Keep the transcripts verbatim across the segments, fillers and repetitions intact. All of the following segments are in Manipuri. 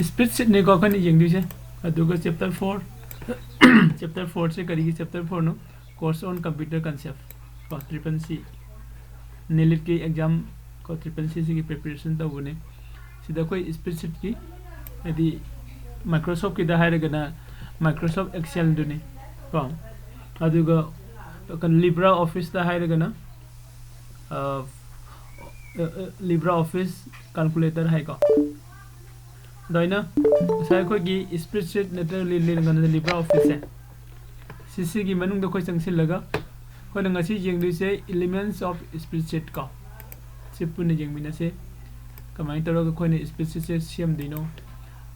Spreadsheetꯅꯤꯀꯣ ꯑꯩꯈꯣꯏꯅ ꯌꯦꯡꯗꯣꯏꯁꯦ꯫ ꯑꯗꯨꯒ chapter four, chapter fourꯁꯦ ꯀꯔꯤꯒꯤ chapter fourꯅꯣ? Course on computer concept ꯀꯣ, triple C, NELETꯀꯤ exam ꯀꯣ, triple Cꯁꯤꯒꯤ preparation ꯇꯧꯕꯅꯦ꯫ ꯁꯤꯗ ꯑꯩꯈꯣꯏ spreadsheetꯀꯤ, ꯍꯥꯏꯗꯤ Microsoftꯀꯤꯗ ꯍꯥꯏꯔꯒꯅ Microsoft Excelꯗꯨꯅꯤ ꯀꯣ꯫ ꯑꯗꯨꯒ LibreOfficeꯇ ꯍꯥꯏꯔꯒꯅ, ꯑ, LibreOffice Calculator ꯍꯥꯏꯀꯣ꯫ ꯑꯗꯨꯃꯥꯏꯅ ꯉꯁꯥꯏ ꯑꯩꯈꯣꯏꯒꯤ spreadsheet ꯅꯠꯇ꯭ꯔꯒ ꯂꯤ-, ꯂꯤ-, ꯀꯩꯅꯣꯗ LibreOfficeꯁꯦ, ꯁꯤꯁꯤꯒꯤ ꯃꯅꯨꯡꯗ ꯑꯩꯈꯣꯏ ꯆꯪꯁꯤꯜꯂꯒ ꯑꯩꯈꯣꯏꯅ ꯉꯁꯤ ꯌꯦꯡꯗꯣꯏꯁꯦ elements of spreadsheet ꯀꯣ꯫ ꯁꯤ ꯄꯨꯟꯅ ꯌꯦꯡꯃꯤꯟꯅꯁꯦ꯫ ꯀꯃꯥꯏꯅ ꯇꯧꯔꯒ ꯑꯩꯈꯣꯏꯅ spreadsheetꯁꯦ ꯁꯦꯝꯗꯣꯏꯅꯣ?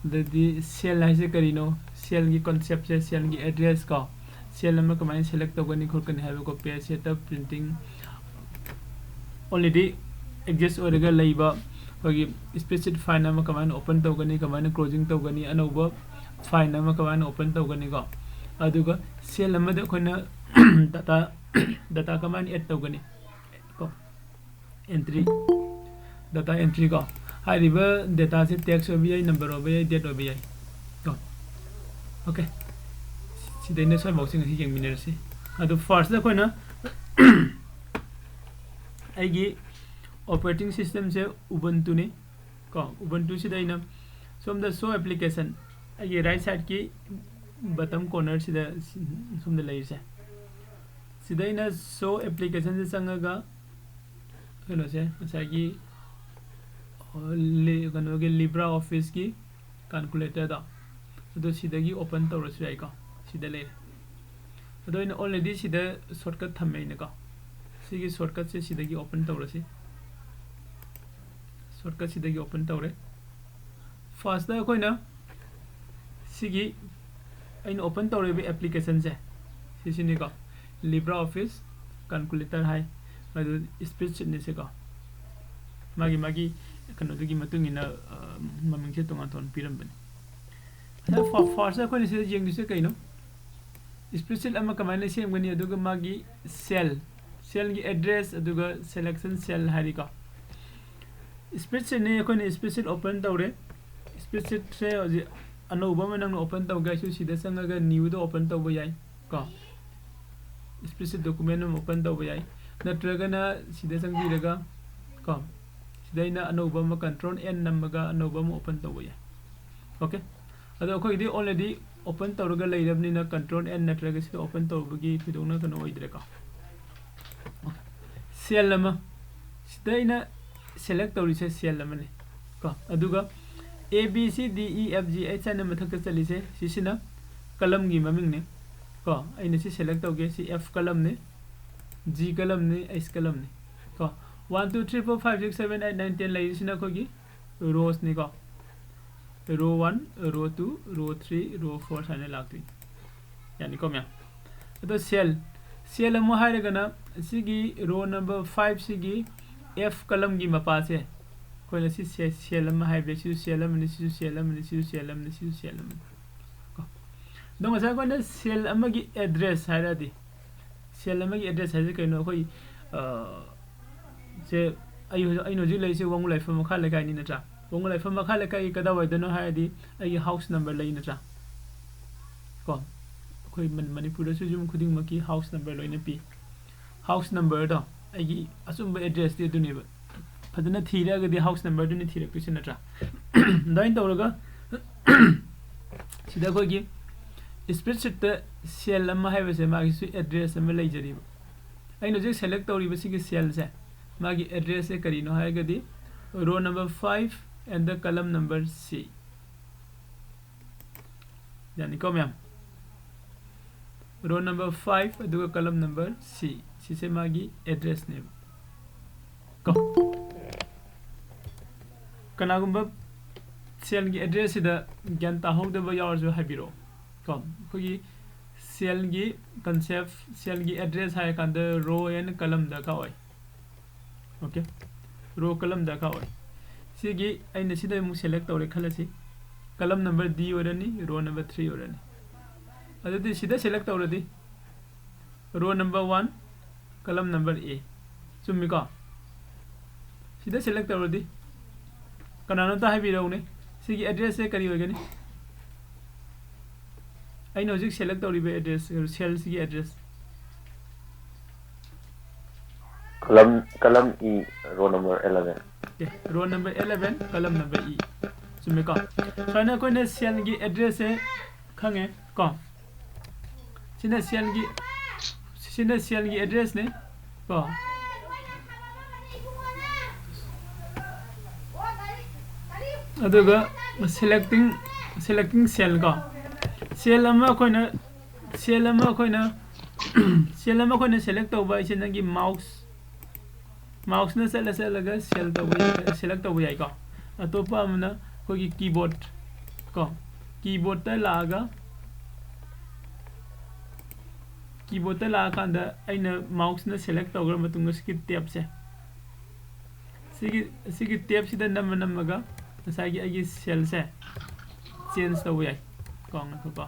ꯑꯗꯩꯗꯤ cell ꯍꯥꯏꯁꯦ ꯀꯔꯤꯅꯣ? Cellꯒꯤ conceptꯁꯦ, cellꯒꯤ address ꯀꯣ꯫ Cell ꯑꯃ ꯀꯃꯥꯏꯅ select ꯇꯧꯒꯅꯤ ꯈꯣꯠꯀꯅꯤ ꯍꯥꯏꯕꯀꯣ꯫ Page setup, printing, already exist ꯑꯣꯏꯔꯒ ꯂꯩꯕ ꯑꯩꯈꯣꯏꯒꯤ spreadsheet file ꯑꯃ ꯀꯃꯥꯏꯅ open ꯇꯧꯒꯅꯤ, ꯀꯃꯥꯏꯅ closing ꯇꯧꯒꯅꯤ, ꯑꯅꯧꯕ file ꯑꯃ ꯀꯃꯥꯏꯅ open ꯇꯧꯒꯅꯤꯀꯣ꯫ ꯑꯗꯨꯒ cell ꯑꯃꯗ ꯑꯩꯈꯣꯏꯅ data, data ꯀꯃꯥꯏꯅ add ꯇꯧꯒꯅꯤ ꯀꯣ꯫ Entry, data entry ꯀꯣ꯫ ꯍꯥꯏꯔꯤꯕ dataꯁꯦ text ꯑꯣꯏꯕ ꯌꯥꯏ, number ꯑꯣꯏꯕ ꯌꯥꯏ, date ꯑꯣꯏꯕ ꯌꯥꯏ ꯀꯣ꯫ Okay, ꯁꯤꯗꯩꯅ ꯁ꯭ꯋꯥꯏꯐꯥꯎꯁꯦ ꯉꯁꯤ ꯌꯦꯡꯃꯤꯟꯅꯔꯁꯤ꯫ ꯑꯗꯣ firstꯇ ꯑꯩꯈꯣꯏꯅ ꯑꯩꯒꯤ operating systemꯁꯦ Ubuntuꯅꯤ ꯀꯣ꯫ Ubuntuꯁꯤꯗ ꯑꯩꯅ ꯁꯣꯝꯗ show application, ꯑꯩꯒꯤ right sideꯀꯤ bottom cornerꯁꯤꯗ ꯁꯣꯝꯗ ꯂꯩꯔꯤꯁꯦ, ꯁꯤꯗ ꯑꯩꯅ show applicationꯁꯦ ꯆꯪꯉꯒ ꯀꯩꯅꯣꯁꯦ, ꯉꯁꯥꯏꯒꯤ, ꯑ, ꯂꯤ-, ꯀꯩꯅꯣꯒꯤ LibreOfficeꯀꯤ calculatorꯗꯣ, ꯑꯗꯣ ꯁꯤꯗꯒꯤ open ꯇꯧꯔꯁꯨ ꯌꯥꯏꯀꯣ꯫ ꯁꯤꯗ ꯂꯩꯔꯦ꯫ ꯑꯗꯣ ꯑꯩꯅ already ꯁꯤꯗ shortcut ꯊꯝꯃꯦ ꯑꯩꯅꯀꯣ꯫ ꯁꯤꯒꯤ shortcutꯁꯦ ꯁꯤꯗꯒꯤ open ꯇꯧꯔꯁꯤ꯫ Shortcut ꯁꯤꯗꯒꯤ open ꯇꯧꯔꯦ꯫ Firstꯇ ꯑꯩꯈꯣꯏꯅ ꯁꯤꯒꯤ ꯑꯩꯅ open ꯇꯧꯔꯤꯕ applicationꯁꯦ ꯁꯤꯁꯤꯅꯤꯀꯣ, LibreOffice Calculator ꯍꯥꯏ, ꯑꯗꯨ spreadsheetꯅꯤ ꯁꯤꯀꯣ꯫ ꯃꯥꯒꯤ, ꯃꯥꯒꯤ ꯀꯩꯅꯣꯗꯨꯒꯤ ꯃꯇꯨꯡ ꯏꯟꯅ, ꯑ, ꯃꯃꯤꯡꯁꯦ ꯇꯣꯉꯥꯟ ꯇꯣꯉꯥꯟ ꯄꯤꯔꯝꯕꯅꯤ꯫ ꯑꯗ ꯐ-, firstꯇ ꯑꯩꯈꯣꯏꯅ ꯁꯤꯗ ꯌꯦꯡꯗꯣꯏꯁꯦ ꯀꯩꯅꯣ? Spreadsheet ꯑꯃ ꯀꯃꯥꯏꯅ ꯁꯦꯝꯒꯅꯤ, ꯑꯗꯨꯒ ꯃꯥꯒꯤ cell, cellꯒꯤ address, ꯑꯗꯨꯒ selection cell ꯍꯥꯏꯔꯤꯀꯣ꯫ Spreadsheetꯅꯤ, ꯑꯩꯈꯣꯏꯅ spreadsheet open ꯇꯧꯔꯦ꯫ Spreadsheet-ꯁꯦ ꯍꯧꯖꯤꯛ ꯑꯅꯧꯕ ꯑꯃ ꯅꯪꯅ open ꯇꯧꯒꯦ ꯍꯥꯏꯁꯨ ꯁꯤꯗ ꯆꯪꯉꯒ new-ꯗ open ꯇꯧꯕ ꯌꯥꯏ ꯀꯣ꯫ Spreadsheet document ꯑꯃ open ꯇꯧꯕ ꯌꯥꯏ, ꯅꯠꯇ꯭ꯔꯒꯅ ꯁꯤꯗ ꯆꯪꯕꯤꯔꯒ ꯀꯣ, ꯁꯤꯗ ꯑꯩꯅ ꯑꯅꯧꯕ ꯑꯃ control N ꯅꯝꯃꯒ ꯑꯅꯧꯕ ꯑꯃ open ꯇꯧꯕ ꯌꯥꯏ꯫ Okay, ꯑꯗꯣ ꯑꯩꯈꯣꯏꯒꯤꯗꯤ already open ꯇꯧꯔꯒ ꯂꯩꯔꯕꯅꯤꯅ control N ꯅꯠꯇ꯭ꯔꯒ ꯁꯤꯗ open ꯇꯧꯕꯒꯤ ꯊꯣꯏꯗꯣꯛꯅ ꯀꯩꯅꯣ ꯑꯣꯏꯗ꯭ꯔꯦꯀꯣ꯫ Cell ꯑꯃ, ꯁꯤꯗ ꯑꯩꯅ select ꯇꯧꯔꯤꯁꯦ cell ꯑꯃꯅꯤ ꯀꯣ꯫ ꯑꯗꯨꯒ A, B, C, D, E, F, G, H ꯍꯥꯏꯅ ꯃꯊꯛꯇ ꯆꯠꯂꯤꯁꯦ, ꯁꯤꯁꯤꯅ column-ꯒꯤ ꯃꯃꯤꯡꯅꯤ ꯀꯣ꯫ ꯑꯩꯅ ꯁꯤ select ꯇꯧꯒꯦ, ꯁꯤ F column-ꯅꯤ, G column-ꯅꯤ, H column-ꯅꯤ ꯀꯣ꯫ One, two, three, four, five, six, seven, eight, nine, ten ꯂꯩꯔꯤꯁꯤꯅ ꯑꯩꯈꯣꯏꯒꯤ rows-ꯅꯤꯀꯣ꯫ Row one, row two, row three, row four ꯁꯨꯃꯥꯏꯅ ꯂꯥꯛꯇꯣꯏꯅꯤ꯫ ꯌꯥꯅꯤꯀꯣ ꯃꯌꯥꯝ? ꯑꯗꯣ cell, cell ꯑꯃꯨꯛ ꯍꯥꯏꯔꯒꯅ ꯁꯤꯒꯤ row number five-ꯁꯤꯒꯤ F column-ꯒꯤ ꯃꯄꯥꯁꯦ, ꯑꯩꯈꯣꯏꯅ ꯁꯤ ce-, cell ꯑꯃ ꯍꯥꯏꯕꯁꯦ, ꯁꯤꯁꯨ cell ꯑꯃꯅꯤ, ꯁꯤꯁꯨ cell ꯑꯃꯅꯤ, ꯁꯤꯁꯨ cell ꯑꯃꯅꯤ, ꯁꯤꯁꯨ cell ꯑꯃꯅꯤ ꯀꯣ꯫ ꯑꯗꯣ ꯉꯁꯥꯏ ꯑꯩꯈꯣꯏꯅ cell ꯑꯃꯒꯤ address ꯍꯥꯏꯔꯗꯤ, cell ꯑꯃꯒꯤ address ꯍꯥꯏꯁꯦ ꯀꯩꯅꯣ? ꯑꯩꯈꯣꯏ, ꯑ, ꯁꯦ, ꯑꯩ ꯍꯧꯖꯤꯛ, ꯑꯩꯅ ꯍꯧꯖꯤꯛ ꯂꯩꯔꯤꯁꯦ ꯋꯥꯉꯨ ꯂꯥꯏꯐꯝ ꯃꯈꯥ ꯂꯩꯀꯥꯏꯅꯤ ꯅꯠꯇ꯭ꯔꯥ? ꯋꯥꯉꯨ ꯂꯥꯏꯐꯝ ꯃꯈꯥ ꯂꯩꯀꯥꯏꯒꯤ ꯀꯗꯥꯏꯋꯥꯏꯗꯅꯣ ꯍꯥꯏꯔꯗꯤ ꯑꯩꯒꯤ house number ꯂꯩ ꯅꯠꯇ꯭ꯔꯥ? ꯀꯣ, ꯑꯩꯈꯣꯏ ꯃꯅꯤ-, ꯃꯅꯤꯄꯨꯔꯗꯁꯨ ꯌꯨꯝ ꯈꯨꯗꯤꯡꯃꯛꯀꯤ house number ꯂꯣꯏꯅ ꯄꯤ꯫ House number-ꯗꯣ ꯑꯩꯒꯤ ꯑꯆꯨꯝꯕ address-ꯇꯤ ꯑꯗꯨꯅꯦꯕ꯫ ꯐꯖꯅ ꯊꯤꯔꯒꯗꯤ house number-ꯗꯨꯅꯤ ꯊꯤꯔꯛꯇꯣꯏꯁꯦ ꯅꯠꯇ꯭ꯔꯥ? ꯑꯗꯨꯃꯥꯏꯅ ꯇꯧꯔꯒ ꯁꯤꯗ ꯑꯩꯈꯣꯏꯒꯤ spreadsheet-ꯇ cell ꯑꯃ ꯍꯥꯏꯕꯁꯦ ꯃꯥꯒꯤꯁꯨ address ꯑꯃ ꯂꯩꯖꯔꯤꯕ꯫ ꯑꯩꯅ ꯍꯧꯖꯤꯛ select ꯇꯧꯔꯤꯕ ꯁꯤꯒꯤ cell-ꯁꯦ, ꯃꯥꯒꯤ address-ꯁꯦ ꯀꯔꯤꯅꯣ ꯍꯥꯏꯔꯒꯗꯤ row number five and the column number C꯫ ꯌꯥꯅꯤꯀꯣ ꯃꯌꯥꯝ? Row number five ꯑꯗꯨꯒ column number C, ꯁꯤꯁꯦ ꯃꯥꯒꯤ address-ꯅꯦꯕ ꯀꯣ꯫ ꯀꯅꯥꯒꯨꯝꯕ cell-ꯒꯤ address-ꯁꯤꯗ ꯒ꯭ꯌꯥꯟ ꯇꯥꯍꯧꯗꯕ ꯌꯥꯎꯔꯁꯨ ꯍꯥꯏꯕꯤꯔꯛꯑꯣ ꯀꯣ꯫ ꯑꯩꯈꯣꯏꯒꯤ cell-ꯒꯤ concept, cell-ꯒꯤ address ꯍꯥꯏꯔꯀꯥꯟꯗ row and column ꯗꯔꯀꯥꯔ ꯑꯣꯏ꯫ Okay, row column ꯗꯔꯀꯥꯔ ꯑꯣꯏ꯫ ꯁꯤꯒꯤ ꯑꯩꯅ ꯁꯤꯗ ꯑꯃꯨꯛ select ꯇꯧꯔꯦ ꯈꯜꯂꯁꯤ, column number D ꯑꯣꯏꯔꯅꯤ, row number three ꯑꯣꯏꯔꯅꯤ꯫ ꯑꯗꯨꯗꯤ ꯁꯤꯗ select ꯇꯧꯔꯗꯤ row number one, column number A, ꯆꯨꯝꯃꯤꯀꯣ? ꯁꯤꯗ select ꯇꯧꯔꯗꯤ ꯀꯅꯥꯅꯣꯝꯇ ꯍꯥꯏꯕꯤꯔꯛꯎꯅꯦ, ꯁꯤꯒꯤ ꯑꯦꯗ꯭ꯔꯦꯁꯁꯦ ꯀꯔꯤ ꯑꯣꯏꯒꯅꯤ? ꯑꯩꯅ ꯍꯧꯖꯤꯛ ꯁꯦꯂꯦꯛ ꯇꯧꯔꯤꯕ ꯑꯦꯗ꯭ꯔꯦꯁ, ꯁꯦꯜꯁꯤꯒꯤ address. Column column E, row number eleven. ꯑꯦ, row number eleven, column number E. ꯆꯨꯝꯃꯦꯀꯣ? ꯁꯨꯃꯥꯏꯅ ꯑꯩꯈꯣꯏꯅ ꯁꯦꯜꯒꯤ ꯑꯦꯗ꯭ꯔꯦꯁꯁꯦ ꯈꯪꯉꯦ ꯀꯣ꯫ ꯁꯤꯅ ꯁꯦꯜꯒꯤ ꯁꯤꯅ ꯁꯦꯜꯒꯤ ꯑꯦꯗ꯭ꯔꯦꯁꯅꯤ ꯀꯣ꯫ ꯑꯗꯨꯒ ꯁꯦꯂꯦꯛꯇꯤꯡ ꯁꯦꯂꯦꯛꯇꯤꯡ ꯁꯦꯜ ꯀꯣ꯫ ꯁꯦꯜ ꯑꯃ ꯑꯩꯈꯣꯏꯅ ꯁꯦꯜ ꯑꯃ ꯑꯩꯈꯣꯏꯅ ꯁꯦꯜ ꯑꯃ ꯑꯩꯈꯣꯏꯅ ꯁꯦꯂꯦꯛ ꯇꯧꯕ ꯍꯥꯏꯁꯦ ꯅꯪꯒꯤ ꯃꯥꯎꯁ ꯃꯥꯎꯁꯅ ꯆꯠꯂ ꯆꯠꯂꯒ ꯁꯦꯜ ꯇꯧꯕ ꯌꯥꯏ, ꯁꯦꯂꯦꯛ ꯇꯧꯕ ꯌꯥꯏꯀꯣ꯫ ꯑꯇꯣꯞꯄ ꯑꯃꯅ ꯑꯩꯈꯣꯏꯒꯤ ꯀꯤꯕꯣꯔꯗ ꯀꯣ꯫ ꯀꯤꯕꯣꯔꯗꯇ ꯂꯥꯛꯑꯒ ꯀꯤꯕꯣꯔꯗꯇ ꯂꯥꯛꯑꯀꯥꯟꯗ ꯑꯩꯅ ꯃꯥꯎꯁꯅ ꯁꯦꯂꯦꯛ ꯇꯧꯈ꯭ꯔ ꯃꯇꯨꯡꯗ ꯁꯤꯒꯤ ꯇꯦꯞꯁꯦ ꯁꯤꯒꯤ ꯁꯤꯒꯤ ꯇꯦꯞꯁꯤꯗ ꯅꯝꯃ ꯅꯝꯃꯒ ꯉꯁꯥꯏꯒꯤ ꯑꯩꯒꯤ ꯁꯦꯜꯁꯦ ꯆꯦꯟꯖ ꯇꯧꯕ ꯌꯥꯏ ꯀꯣ꯫ ꯉꯥꯏꯈꯣꯀꯣ꯫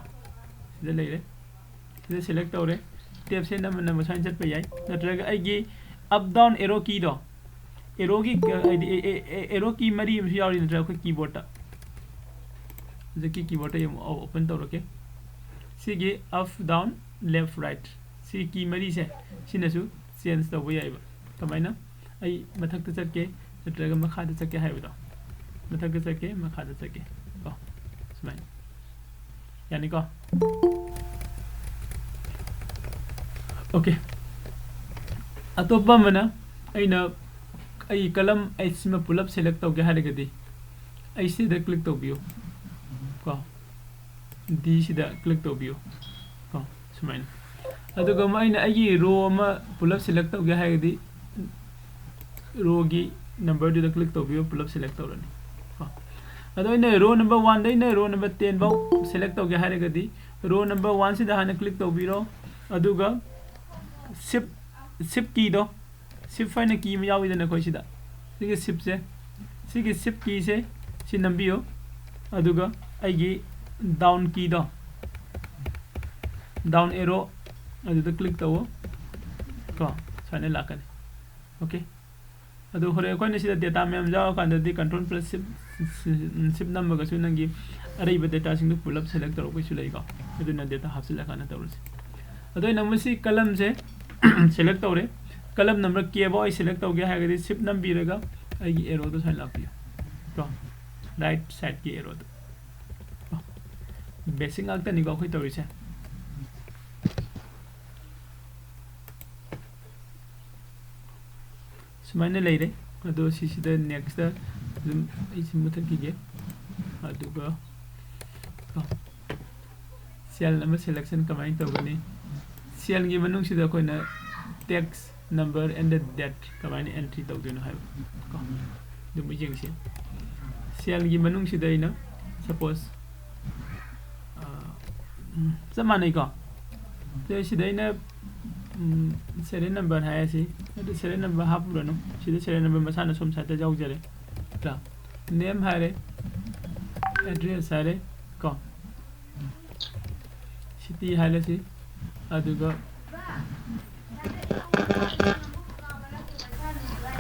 ꯁꯤꯗ ꯂꯩꯔꯦ꯫ ꯁꯤꯗ ꯁꯦꯂꯦꯛ ꯇꯧꯔꯦ꯫ ꯇꯦꯞꯁꯦ ꯅꯝꯃ ꯅꯝꯃ ꯁꯨꯃꯥꯏꯅ ꯆꯠꯄ ꯌꯥꯏ꯫ ꯅꯠꯇ꯭ꯔꯒ ꯑꯩꯒꯤ ꯑꯞ ꯗꯥꯎꯟ ꯑꯦꯔꯣ ꯀꯤꯗꯣ ꯑꯦꯔꯣꯒꯤ ꯍꯥꯏꯗꯤ ꯑꯦꯔꯣ ꯀꯤ ꯃꯔꯤ ꯑꯃꯁꯨ ꯌꯥꯎꯔꯤ ꯅꯠꯇ꯭ꯔꯥ ꯑꯩꯈꯣꯏ ꯀꯤꯕꯣꯔꯗꯇ꯫ ꯍꯧꯖꯤꯛꯀꯤ ꯀꯤꯕꯣꯔꯗꯇ ꯑꯩ ꯑꯃꯨꯛ ꯑꯣꯄꯟ ꯇꯧꯔꯛꯀꯦ꯫ ꯁꯤꯒꯤ ꯑꯞ ꯗꯥꯎꯟ ꯂꯦꯐ ꯔꯥꯏꯠ ꯁꯤ ꯀꯤ ꯃꯔꯤꯁꯦ ꯁꯤꯅꯁꯨ ꯆꯦꯟꯖ ꯇꯧꯕ ꯌꯥꯏꯕ꯫ ꯀꯃꯥꯏꯅ? ꯑꯩ ꯃꯊꯛꯇ ꯆꯠꯀꯦ ꯅꯠꯇ꯭ꯔꯒ ꯃꯈꯥꯗ ꯆꯠꯀꯦ ꯍꯥꯏꯕꯗꯣ꯫ ꯃꯊꯛꯇ ꯆꯠꯀꯦ, ꯃꯈꯥꯗ ꯆꯠꯀꯦ ꯀꯣ꯫ ꯁꯨꯃꯥꯏꯅ꯫ ꯌꯥꯅꯤꯀꯣ? ꯑꯣꯀꯦ꯫ ꯑꯇꯣꯞꯄ ꯑꯃꯅ ꯑꯩꯅ ꯑꯩ ꯀꯂꯝ ꯑꯩꯠꯁꯤꯃ ꯄꯨꯂꯞ ꯁꯦꯂꯦꯛ ꯇꯧꯒꯦ ꯍꯥꯏꯔꯒꯗꯤ ꯑꯩ ꯁꯤꯗ ꯀ꯭ꯂꯤꯛ ꯇꯧꯕꯤꯌꯨ ꯀꯣ꯫ ꯗꯤꯁꯤꯗ ꯀ꯭ꯂꯤꯛ ꯇꯧꯕꯤꯌꯨ ꯀꯣ꯫ ꯁꯨꯃꯥꯏꯅ꯫ ꯑꯗꯨꯒ ꯑꯃꯨꯛ ꯑꯩꯅ ꯑꯩꯒꯤ ꯔꯣ ꯑꯃ ꯄꯨꯂꯞ ꯁꯦꯂꯦꯛ ꯇꯧꯒꯦ ꯍꯥꯏꯔꯒꯗꯤ ꯔꯣꯒꯤ ꯅꯝꯕꯔꯗꯨꯗ ꯀ꯭ꯂꯤꯛ ꯇꯧꯕꯤꯌꯨ, ꯄꯨꯂꯞ ꯁꯦꯂꯦꯛ ꯇꯧꯔꯅꯤ ꯀꯣ꯫ ꯑꯗꯣ ꯑꯩꯅ ꯔꯣ ꯅꯝꯕꯔ ꯋꯥꯟꯗꯩꯅ ꯔꯣ ꯅꯝꯕꯔ ꯇꯦꯟꯐꯧ ꯁꯦꯂꯦꯛ ꯇꯧꯒꯦ ꯍꯥꯏꯔꯒꯗꯤ ꯔꯣ ꯅꯝꯕꯔ ꯋꯥꯟꯁꯤꯗ ꯍꯥꯟꯅ ꯀ꯭ꯂꯤꯛ ꯇꯧꯕꯤꯔꯣ꯫ ꯑꯗꯨꯒ ꯁꯤꯞ ꯁꯤꯞ ꯀꯤꯗꯣ ꯁꯤꯞ ꯍꯥꯏꯅ ꯀꯤ ꯑꯃ ꯌꯥꯎꯋꯤꯗꯅ ꯑꯩꯈꯣꯏ ꯁꯤꯗ꯫ ꯁꯤꯒꯤ ꯁꯤꯞꯁꯦ ꯁꯤꯒꯤ ꯁꯤꯞ ꯀꯤꯁꯦ ꯁꯤ ꯅꯝꯕꯤꯌꯨ꯫ ꯑꯗꯨꯒ ꯑꯩꯒꯤ ꯗꯥꯎꯟ ꯀꯤꯗꯣ ꯗꯥꯎꯟ ꯑꯦꯔꯣ ꯑꯗꯨꯗ ꯀ꯭ꯂꯤꯛ ꯇꯧꯋꯣ ꯀꯣ꯫ ꯁꯨꯃꯥꯏꯅ ꯂꯥꯛꯀꯅꯤ꯫ ꯑꯣꯀꯦ꯫ ꯑꯗꯣ ꯍꯣꯔꯦꯟ ꯑꯩꯈꯣꯏꯅ ꯁꯤꯗ data ꯃꯌꯥꯝ ꯌꯥꯎꯔꯀꯥꯟꯗꯗꯤ control plus shift, shift ꯅꯝꯃꯒꯁꯨ ꯅꯪꯒꯤ ꯑꯔꯩꯕ dataꯁꯤꯡꯗꯣ ꯄꯨꯂꯞ select ꯇꯧꯔꯛꯄꯩꯁꯨ ꯂꯩꯀꯣ꯫ ꯑꯗꯨꯅ data ꯍꯥꯞꯆꯤꯜꯂꯀꯥꯟꯗ ꯇꯧꯔꯁꯤ꯫ ꯑꯗꯣ ꯑꯩꯅ ꯃꯁꯤ columnꯁꯦ select ꯇꯧꯔꯦ꯫ Column number K ꯐꯥꯎ ꯑꯩ select ꯇꯧꯒꯦ ꯍꯥꯏꯔꯒꯗꯤ shift ꯅꯝꯕꯤꯔꯒ ꯑꯩꯒꯤ arrowꯗꯣ ꯁꯨꯃꯥꯏꯅ ꯂꯥꯛꯄꯤꯌꯨ ꯀꯣ, right sideꯀꯤ arrowꯗꯣ꯫ Basic ꯉꯥꯛꯇꯅꯤꯀꯣ ꯑꯩꯈꯣꯏ ꯇꯧꯔꯤꯁꯦ꯫ ꯁꯨꯃꯥꯏꯅ ꯂꯩꯔꯦ꯫ ꯑꯗꯣ ꯁꯤꯁꯤꯗ nextꯇ ꯑꯗꯨꯝ ꯑꯩꯁꯤ ꯃꯨꯊꯠꯈꯤꯒꯦ꯫ ꯑꯗꯨꯒ ꯀꯣ, cell ꯑꯃ selection ꯀꯃꯥꯏꯅ ꯇꯧꯒꯅꯤ? Cellꯒꯤ ꯃꯅꯨꯡꯁꯤꯗ ꯑꯩꯈꯣꯏꯅ text, number and the date ꯀꯃꯥꯏꯅ entry ꯇꯧꯗꯣꯏꯅꯣ ꯍꯥꯏꯕ ꯀꯣ, ꯑꯗꯨꯝ ꯌꯦꯡꯁꯤ꯫ Cellꯒꯤ ꯃꯅꯨꯡꯁꯤꯗ ꯑꯩꯅ suppose, ꯑ, ꯎꯝ, ꯆꯞ ꯃꯥꯟꯅꯩꯀꯣ꯫ ꯑꯗꯣ ꯁꯤꯗ ꯑꯩꯅ, ꯎꯝ, serial number ꯍꯥꯏꯔꯁꯤ꯫ ꯑꯗꯨ serial number ꯍꯥꯞꯄꯨꯔꯅꯨ꯫ ꯁꯤꯗ serial number ꯃꯁꯥꯅ ꯁꯣꯝ sideꯇ ꯌꯥꯎꯖꯔꯦ꯫ ꯅꯠꯇ꯭ꯔꯥ? Name ꯍꯥꯏꯔꯦ, address ꯍꯥꯏꯔꯦ ꯀꯣ, city ꯍꯥꯏꯔꯁꯤ, ꯑꯗꯨꯒ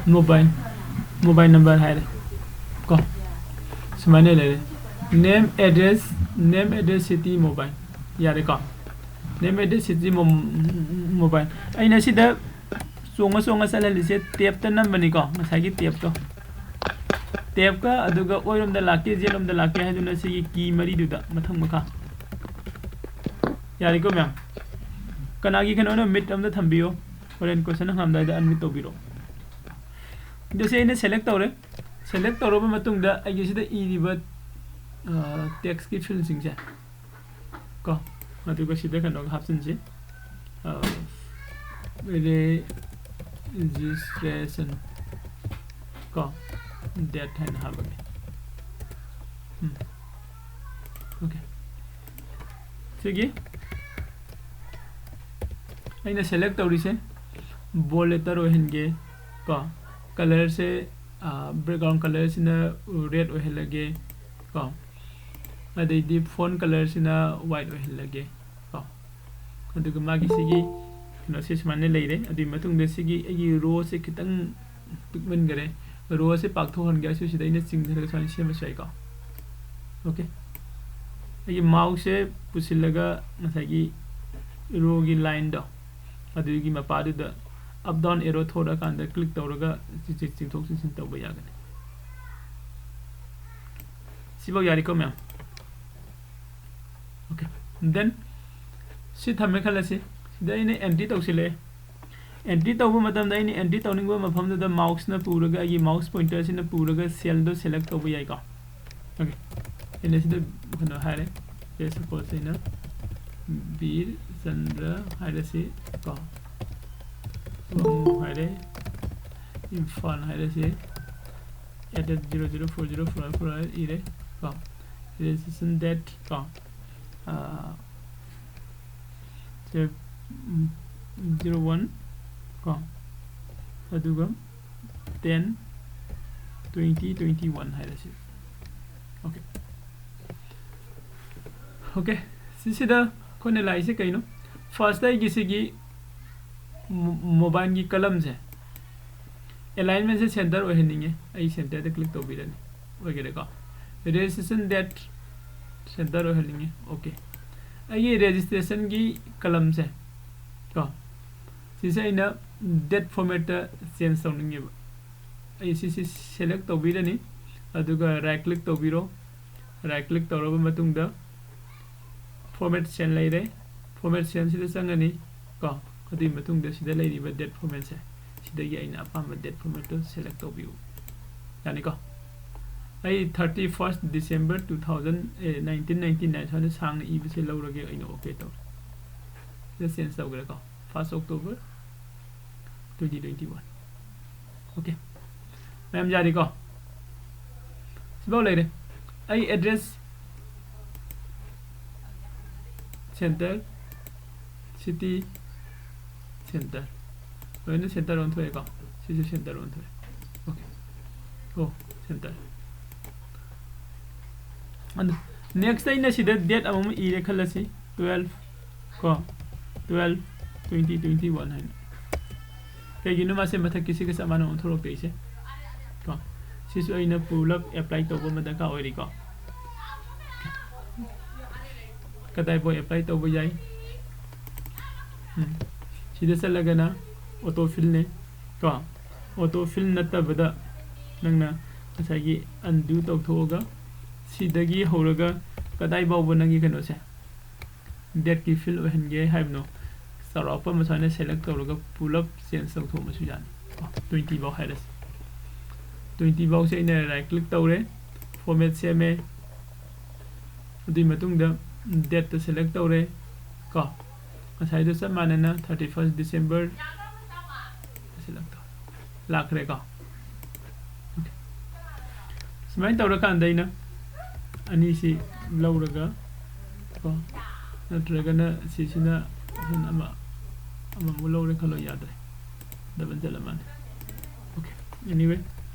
mobile, mobile number ꯍꯥꯏꯔꯦ ꯀꯣ꯫ ꯁꯨꯃꯥꯏꯅ ꯂꯩꯔꯦ, name, address, name, address, city, mobile꯫ ꯌꯥꯔꯦꯀꯣ? Name, address, city, mo-, mobile꯫ ꯑꯩꯅ ꯁꯤꯗ ꯆꯣꯡꯉ ꯆꯣꯡꯉ ꯆꯠꯍꯜꯂꯤꯁꯦ tabꯇ ꯅꯝꯕꯅꯤꯀꯣ, ꯉꯁꯥꯏꯒꯤ tabꯇꯣ꯫ Tabꯀ ꯑꯗꯨꯒ ꯑꯣꯏꯔꯣꯝꯗ ꯂꯥꯛꯀꯦ, ꯌꯦꯠꯂꯣꯝꯗ ꯂꯥꯛꯀꯦ ꯍꯥꯏꯗꯨꯅ ꯁꯤꯒꯤ key ꯃꯔꯤꯗꯨꯗ ꯃꯊꯪ ꯃꯈꯥ꯫ ꯌꯥꯔꯦꯀꯣ ꯃꯌꯥꯝ? ꯀꯅꯥꯒꯤ ꯀꯩꯅꯣꯅꯣ mute ꯑꯝꯇ ꯊꯝꯕꯤꯌꯣ꯫ ꯍꯣꯔꯦꯟ question ꯍꯪꯉꯝꯗꯥꯏꯗ unmute ꯇꯧꯕꯤꯔꯛꯑꯣ꯫ ꯑꯗꯣ ꯁꯤ ꯑꯩꯅ select ꯇꯧꯔꯦ꯫ Select ꯇꯧꯔꯕ ꯃꯇꯨꯡꯗ ꯑꯩꯒꯤ ꯁꯤꯗ ꯏꯔꯤꯕ, ꯑ, textꯀꯤ fieldꯁꯤꯡꯁꯦ ꯀꯣ, ꯑꯗꯨꯒ ꯁꯤꯗ ꯀꯩꯅꯣꯒ ꯍꯥꯞꯆꯤꯟꯁꯤ꯫ ꯑ, registration ꯀꯣ, date ꯍꯥꯏꯅ ꯍꯥꯞꯄꯒꯦ꯫ ꯎꯝ꯫ Okay꯫ ꯁꯤꯒꯤ ꯑꯩꯅ select ꯇꯧꯔꯤꯁꯦ bold letter ꯑꯣꯏꯍꯟꯒꯦ ꯀꯣ꯫ Colorꯁꯦ, ꯑ, background colorꯁꯤꯅ red ꯑꯣꯏꯍꯜꯂꯒꯦ ꯀꯣ꯫ ꯑꯗꯩꯗꯤ font colorꯁꯤꯅ white ꯑꯣꯏꯍꯜꯂꯒꯦ ꯀꯣ꯫ ꯑꯗꯨꯒ ꯃꯥꯒꯤ ꯁꯤꯒꯤ ꯀꯩꯅꯣꯁꯦ ꯁꯨꯃꯥꯏꯅ ꯂꯩꯔꯦ꯫ ꯑꯗꯨꯒꯤ ꯃꯇꯨꯡꯗ ꯁꯤꯒꯤ ꯑꯩꯒꯤ rowꯁꯦ ꯈꯤꯇꯪ ꯄꯤꯛꯃꯟꯈꯔꯦ꯫ ꯔꯣ ꯑꯁꯦ ꯄꯥꯛꯊꯣꯛꯍꯟꯒꯦ ꯍꯥꯏꯁꯨ ꯁꯤꯗ ꯑꯩꯅ ꯆꯤꯡꯊꯔꯒ ꯁꯨꯃꯥꯏꯅ ꯁꯦꯝꯕꯁꯨ ꯌꯥꯏꯀꯣ꯫ ꯑꯣꯀꯦ, ꯑꯩꯒꯤ ꯃꯥꯎꯁꯁꯦ ꯄꯨꯁꯤꯜꯂꯒ ꯉꯁꯥꯏꯒꯤ ꯔꯣꯒꯤ ꯂꯥꯏꯟꯗꯣ ꯑꯗꯨꯒꯤ ꯃꯄꯥꯗꯨꯗ ꯑꯞ ꯗꯥꯎꯟ ꯑꯦꯔꯣ ꯊꯣꯔꯛꯑꯀꯥꯟꯗ ꯀ꯭ꯂꯤꯛ ꯇꯧꯔꯒ ꯆꯤ-, ꯆꯤ-, ꯆꯤꯡꯊꯣꯛ ꯆꯤꯡꯁꯤꯟ ꯇꯧꯕ ꯌꯥꯒꯅꯤ꯫ ꯁꯤꯐꯥꯎ ꯌꯥꯔꯤꯀꯣ ꯃꯌꯥꯝ? ꯑꯣꯀꯦ, ꯗꯦꯟ ꯁꯤ ꯊꯝꯃꯦ ꯈꯜꯂꯁꯤ꯫ ꯁꯤꯗ ꯑꯩꯅ ꯑꯦꯟꯇ꯭ꯔꯤ ꯇꯧꯁꯤꯜꯂꯛꯑꯦ꯫ ꯑꯦꯟꯇ꯭ꯔꯤ ꯇꯧꯕ ꯃꯇꯝꯗ ꯑꯩꯅ ꯑꯦꯟꯇ꯭ꯔꯤ ꯇꯧꯅꯤꯡꯕ ꯃꯐꯝꯗꯨꯗ ꯃꯥꯎꯁꯅ ꯄꯨꯔꯒ, ꯑꯩꯒꯤ ꯃꯥꯎꯁ ꯄꯣꯏꯟꯇꯔꯁꯤꯅ ꯄꯨꯔꯒ ꯁꯦꯜꯗꯣ ꯁꯦꯂꯦꯛ ꯇꯧꯕ ꯌꯥꯏꯀꯣ꯫ ꯑꯣꯀꯦ, ꯑꯩꯅ ꯁꯤꯗ ꯀꯩꯅꯣ ꯍꯥꯏꯔꯦ꯫ ꯁꯦ ꯁꯄꯣꯁ ꯑꯩꯅ ꯕꯤꯔ ꯆꯟꯗ꯭ꯔ ꯍꯥꯏꯔꯁꯤ ꯀꯣ, ꯋꯥꯉꯨ ꯍꯥꯏꯔꯦ, ꯏꯝꯐꯥꯜ ꯍꯥꯏꯔꯁꯤ, address zero zero four zero four four ꯏꯔꯦ ꯀꯣ꯫ ꯔꯦꯖꯤꯁꯇ꯭ꯔꯦꯁꯟ ꯗꯦꯠ ꯀꯣ, ꯁꯦ, ꯖꯤꯔꯣ ꯋꯥꯟ ꯀꯣ, ꯑꯗꯨꯒ ꯇꯦꯟ ꯇ꯭ꯋꯦꯟꯇꯤ ꯇ꯭ꯋꯦꯟꯇꯤ ꯋꯥꯟ ꯍꯥꯏꯔꯁꯤ꯫ ꯑꯣꯀꯦ, ꯑꯣꯀꯦ, ꯁꯤꯁꯤꯗ ꯑꯩꯈꯣꯏꯅ ꯂꯥꯛꯏꯁꯦ ꯀꯩꯅꯣ? ꯐꯥꯔꯁꯇ ꯑꯩꯒꯤ ꯁꯤꯒꯤ ꯃꯣ-, ꯃꯣꯕꯥꯏꯜꯒꯤ ꯀꯂꯝꯁꯦ, ꯑꯦꯂꯥꯏꯟꯃꯦꯟꯁꯦ ꯁꯦꯟꯇꯔ ꯑꯣꯏꯍꯟꯅꯤꯡꯉꯦ꯫ ꯑꯩ ꯁꯦꯟꯇꯔꯗ ꯀ꯭ꯂꯤꯛ ꯇꯧꯕꯤꯔꯅꯤ, ꯑꯣꯏꯈꯔꯦꯀꯣ꯫ ꯔꯦꯖꯤꯁꯇ꯭ꯔꯦꯁꯟ ꯗꯦꯠ ꯁꯦꯟꯇꯔ ꯑꯣꯏꯍꯟꯅꯤꯡꯉꯦ꯫ ꯑꯣꯀꯦ, ꯑꯩꯒꯤ ꯔꯦꯖꯤꯁꯇ꯭ꯔꯦꯁꯟꯒꯤ ꯀꯂꯝꯁꯦ ꯀꯣ, ꯁꯤꯁꯦ ꯑꯩꯅ ꯗꯦꯠ ꯐꯣꯔꯃꯦꯠꯇ ꯆꯦꯟꯖ ꯇꯧꯅꯤꯡꯉꯦꯕ꯫ ꯑꯩ ꯁꯤꯁꯦ ꯁꯦꯂꯦꯛ ꯇꯧꯕꯤꯔꯅꯤ, ꯑꯗꯨꯒ ꯔꯥꯏꯠ ꯀ꯭ꯂꯤꯛ ꯇꯧꯕꯤꯔꯣ꯫ ꯔꯥꯏꯠ ꯀ꯭ꯂꯤꯛ ꯇꯧꯔꯕ ꯃꯇꯨꯡꯗ ꯐꯣꯔꯃꯦꯠ ꯁꯦꯜ ꯂꯩꯔꯦ꯫ ꯐꯣꯔꯃꯦꯠ ꯁꯦꯜꯁꯤꯗ ꯆꯪꯒꯅꯤ ꯀꯣ꯫ ꯑꯗꯨꯒꯤ ꯃꯇꯨꯡꯗ ꯁꯤꯗ ꯂꯩꯔꯤꯕ ꯗꯦꯠ ꯐꯣꯔꯃꯦꯠꯁꯦ, ꯁꯤꯗꯒꯤ ꯑꯩꯅ ꯑꯄꯥꯝꯕ ꯗꯦꯠ ꯐꯣꯔꯃꯦꯠꯇꯣ ꯁꯦꯂꯦꯛ ꯇꯧꯕꯤꯌꯨ꯫ ꯌꯥꯅꯤꯀꯣ? ꯑꯩ thirty first December two thousand, uh, nineteen ninety nine ꯁꯨꯃꯥꯏꯅ ꯁꯥꯡꯅ ꯏꯕꯁꯦ ꯂꯧꯔꯒꯦ, ꯑꯩꯅ ꯑꯣꯀꯦ ꯇꯧꯔꯦ꯫ ꯁꯤꯗ ꯆꯦꯟꯖ ꯇꯧꯈ꯭ꯔꯦꯀꯣ, first October twenty twenty one. Okay, ꯃꯌꯥꯝ ꯌꯥꯔꯤꯀꯣ? ꯁꯤꯐꯥꯎ ꯂꯩꯔꯦ꯫ ꯑꯩ ꯑꯦꯗ꯭ꯔꯦꯁ, ꯁꯦꯟꯇꯔ, ꯁꯤꯇꯤ, ꯁꯦꯟꯇꯔ, ꯂꯣꯏꯅ ꯁꯦꯟꯇꯔ ꯑꯣꯟꯊꯣꯛꯑꯦꯀꯣ꯫ ꯁꯤꯁꯨ ꯁꯦꯟꯇꯔ ꯑꯣꯟꯊꯣꯛꯑꯦ꯫ ꯑꯣꯀꯦ, ꯑꯣ, ꯁꯦꯟꯇꯔ꯫ ꯑꯗꯨ ꯅꯦꯛꯁꯇ ꯑꯩꯅ ꯁꯤꯗ ꯗꯦꯠ ꯑꯃꯃꯨꯛ ꯏꯔꯦ ꯈꯜꯂꯁꯤ, ꯇꯨꯋꯦꯜꯐ ꯀꯣ, ꯇꯨꯋꯦꯜꯐ ꯇ꯭ꯋꯦꯟꯇꯤ ꯇ꯭ꯋꯦꯟꯇꯤ ꯋꯥꯟ ꯍꯥꯏꯅ꯫ ꯀꯩꯒꯤꯅꯣ ꯃꯥꯁꯦ ꯃꯊꯛꯀꯤꯁꯤꯒ ꯆꯞ ꯃꯥꯟꯅ ꯑꯣꯟꯊꯣꯔꯛꯇꯣꯏꯁꯦ? ꯀꯣ, ꯁꯤꯁꯨ ꯑꯩꯅ ꯄꯨꯂꯞ ꯑꯦꯄ꯭ꯂꯥꯏ ꯇꯧꯕ ꯑꯃ ꯗꯔꯀꯥꯔ ꯑꯣꯏꯔꯤꯀꯣ꯫ ꯀꯗꯥꯏꯐꯥꯎ ꯑꯦꯄ꯭ꯂꯥꯏ ꯇꯧꯕ ꯌꯥꯏ? ꯎꯝ, ꯁꯤꯗ ꯆꯠꯂꯒꯅ ꯑꯣꯇꯣ ꯐꯤꯜꯅꯦ꯫ ꯀꯣ, ꯑꯣꯇꯣ ꯐꯤꯜ ꯅꯠꯇꯕꯗ ꯅꯪꯅ ꯉꯁꯥꯏꯒꯤ ꯑꯟꯗꯨ ꯇꯧꯊꯣꯛꯑꯒ ꯁꯤꯗꯒꯤ ꯍꯧꯔꯒ ꯀꯗꯥꯏ ꯐꯥꯎꯕ ꯅꯪꯒꯤ ꯀꯩꯅꯣꯁꯦ ꯗꯦꯠꯀꯤ ꯐꯤꯜ ꯑꯣꯏꯍꯟꯒꯦ ꯍꯥꯏꯕꯅꯣ, ꯆꯥꯎꯔꯥꯛꯄ ꯑꯃ ꯁꯨꯃꯥꯏꯅ ꯁꯦꯂꯦꯛ ꯇꯧꯔꯒ ꯄꯨꯂꯞ ꯆꯦꯟꯖ ꯇꯧꯊꯣꯛꯑꯁꯨ ꯌꯥꯅꯤ꯫ ꯇ꯭ꯋꯦꯟꯇꯤ ꯐꯥꯎ ꯍꯥꯏꯔꯁꯤ꯫ ꯇ꯭ꯋꯦꯟꯇꯤ ꯐꯥꯎꯁꯦ ꯑꯩꯅ ꯔꯥꯏꯠ ꯀ꯭ꯂꯤꯛ ꯇꯧꯔꯦ, ꯐꯣꯔꯃꯦꯠ ꯁꯦꯝꯃꯦ꯫ ꯑꯗꯨꯒꯤ ꯃꯇꯨꯡꯗ ꯗꯦꯠꯇ ꯁꯦꯂꯦꯛ ꯇꯧꯔꯦ꯫ ꯀꯣ, ꯉꯁꯥꯏꯗꯣ ꯆꯞ ꯃꯥꯟꯅꯅ ꯊꯥꯔꯇꯤ ꯐꯥꯔꯁ ꯗꯤꯁꯦꯝꯕꯔ ꯁꯦꯂꯦꯛ ꯇꯧꯔꯦ꯫ ꯂꯥꯛꯈ꯭ꯔꯦꯀꯣ꯫ Okay꯫ ꯁꯨꯃꯥꯏꯅ ꯇꯧꯔꯀꯥꯟꯗ ꯑꯩꯅ ꯑꯅꯤꯁꯤ ꯂꯧꯔꯒ ꯀꯣ, ꯅꯠꯇ꯭ꯔꯒꯅ ꯁꯤꯁꯤꯅ ꯑꯍꯨꯝ ꯑꯃ, ꯑꯃꯃꯨꯛ ꯂꯧꯔꯦ ꯈꯜꯂꯣ, ꯌꯥꯗ꯭ꯔꯦ, ꯗꯕꯜ ꯆꯠꯂ ꯃꯥꯜꯂꯦ꯫ Okay, anyway,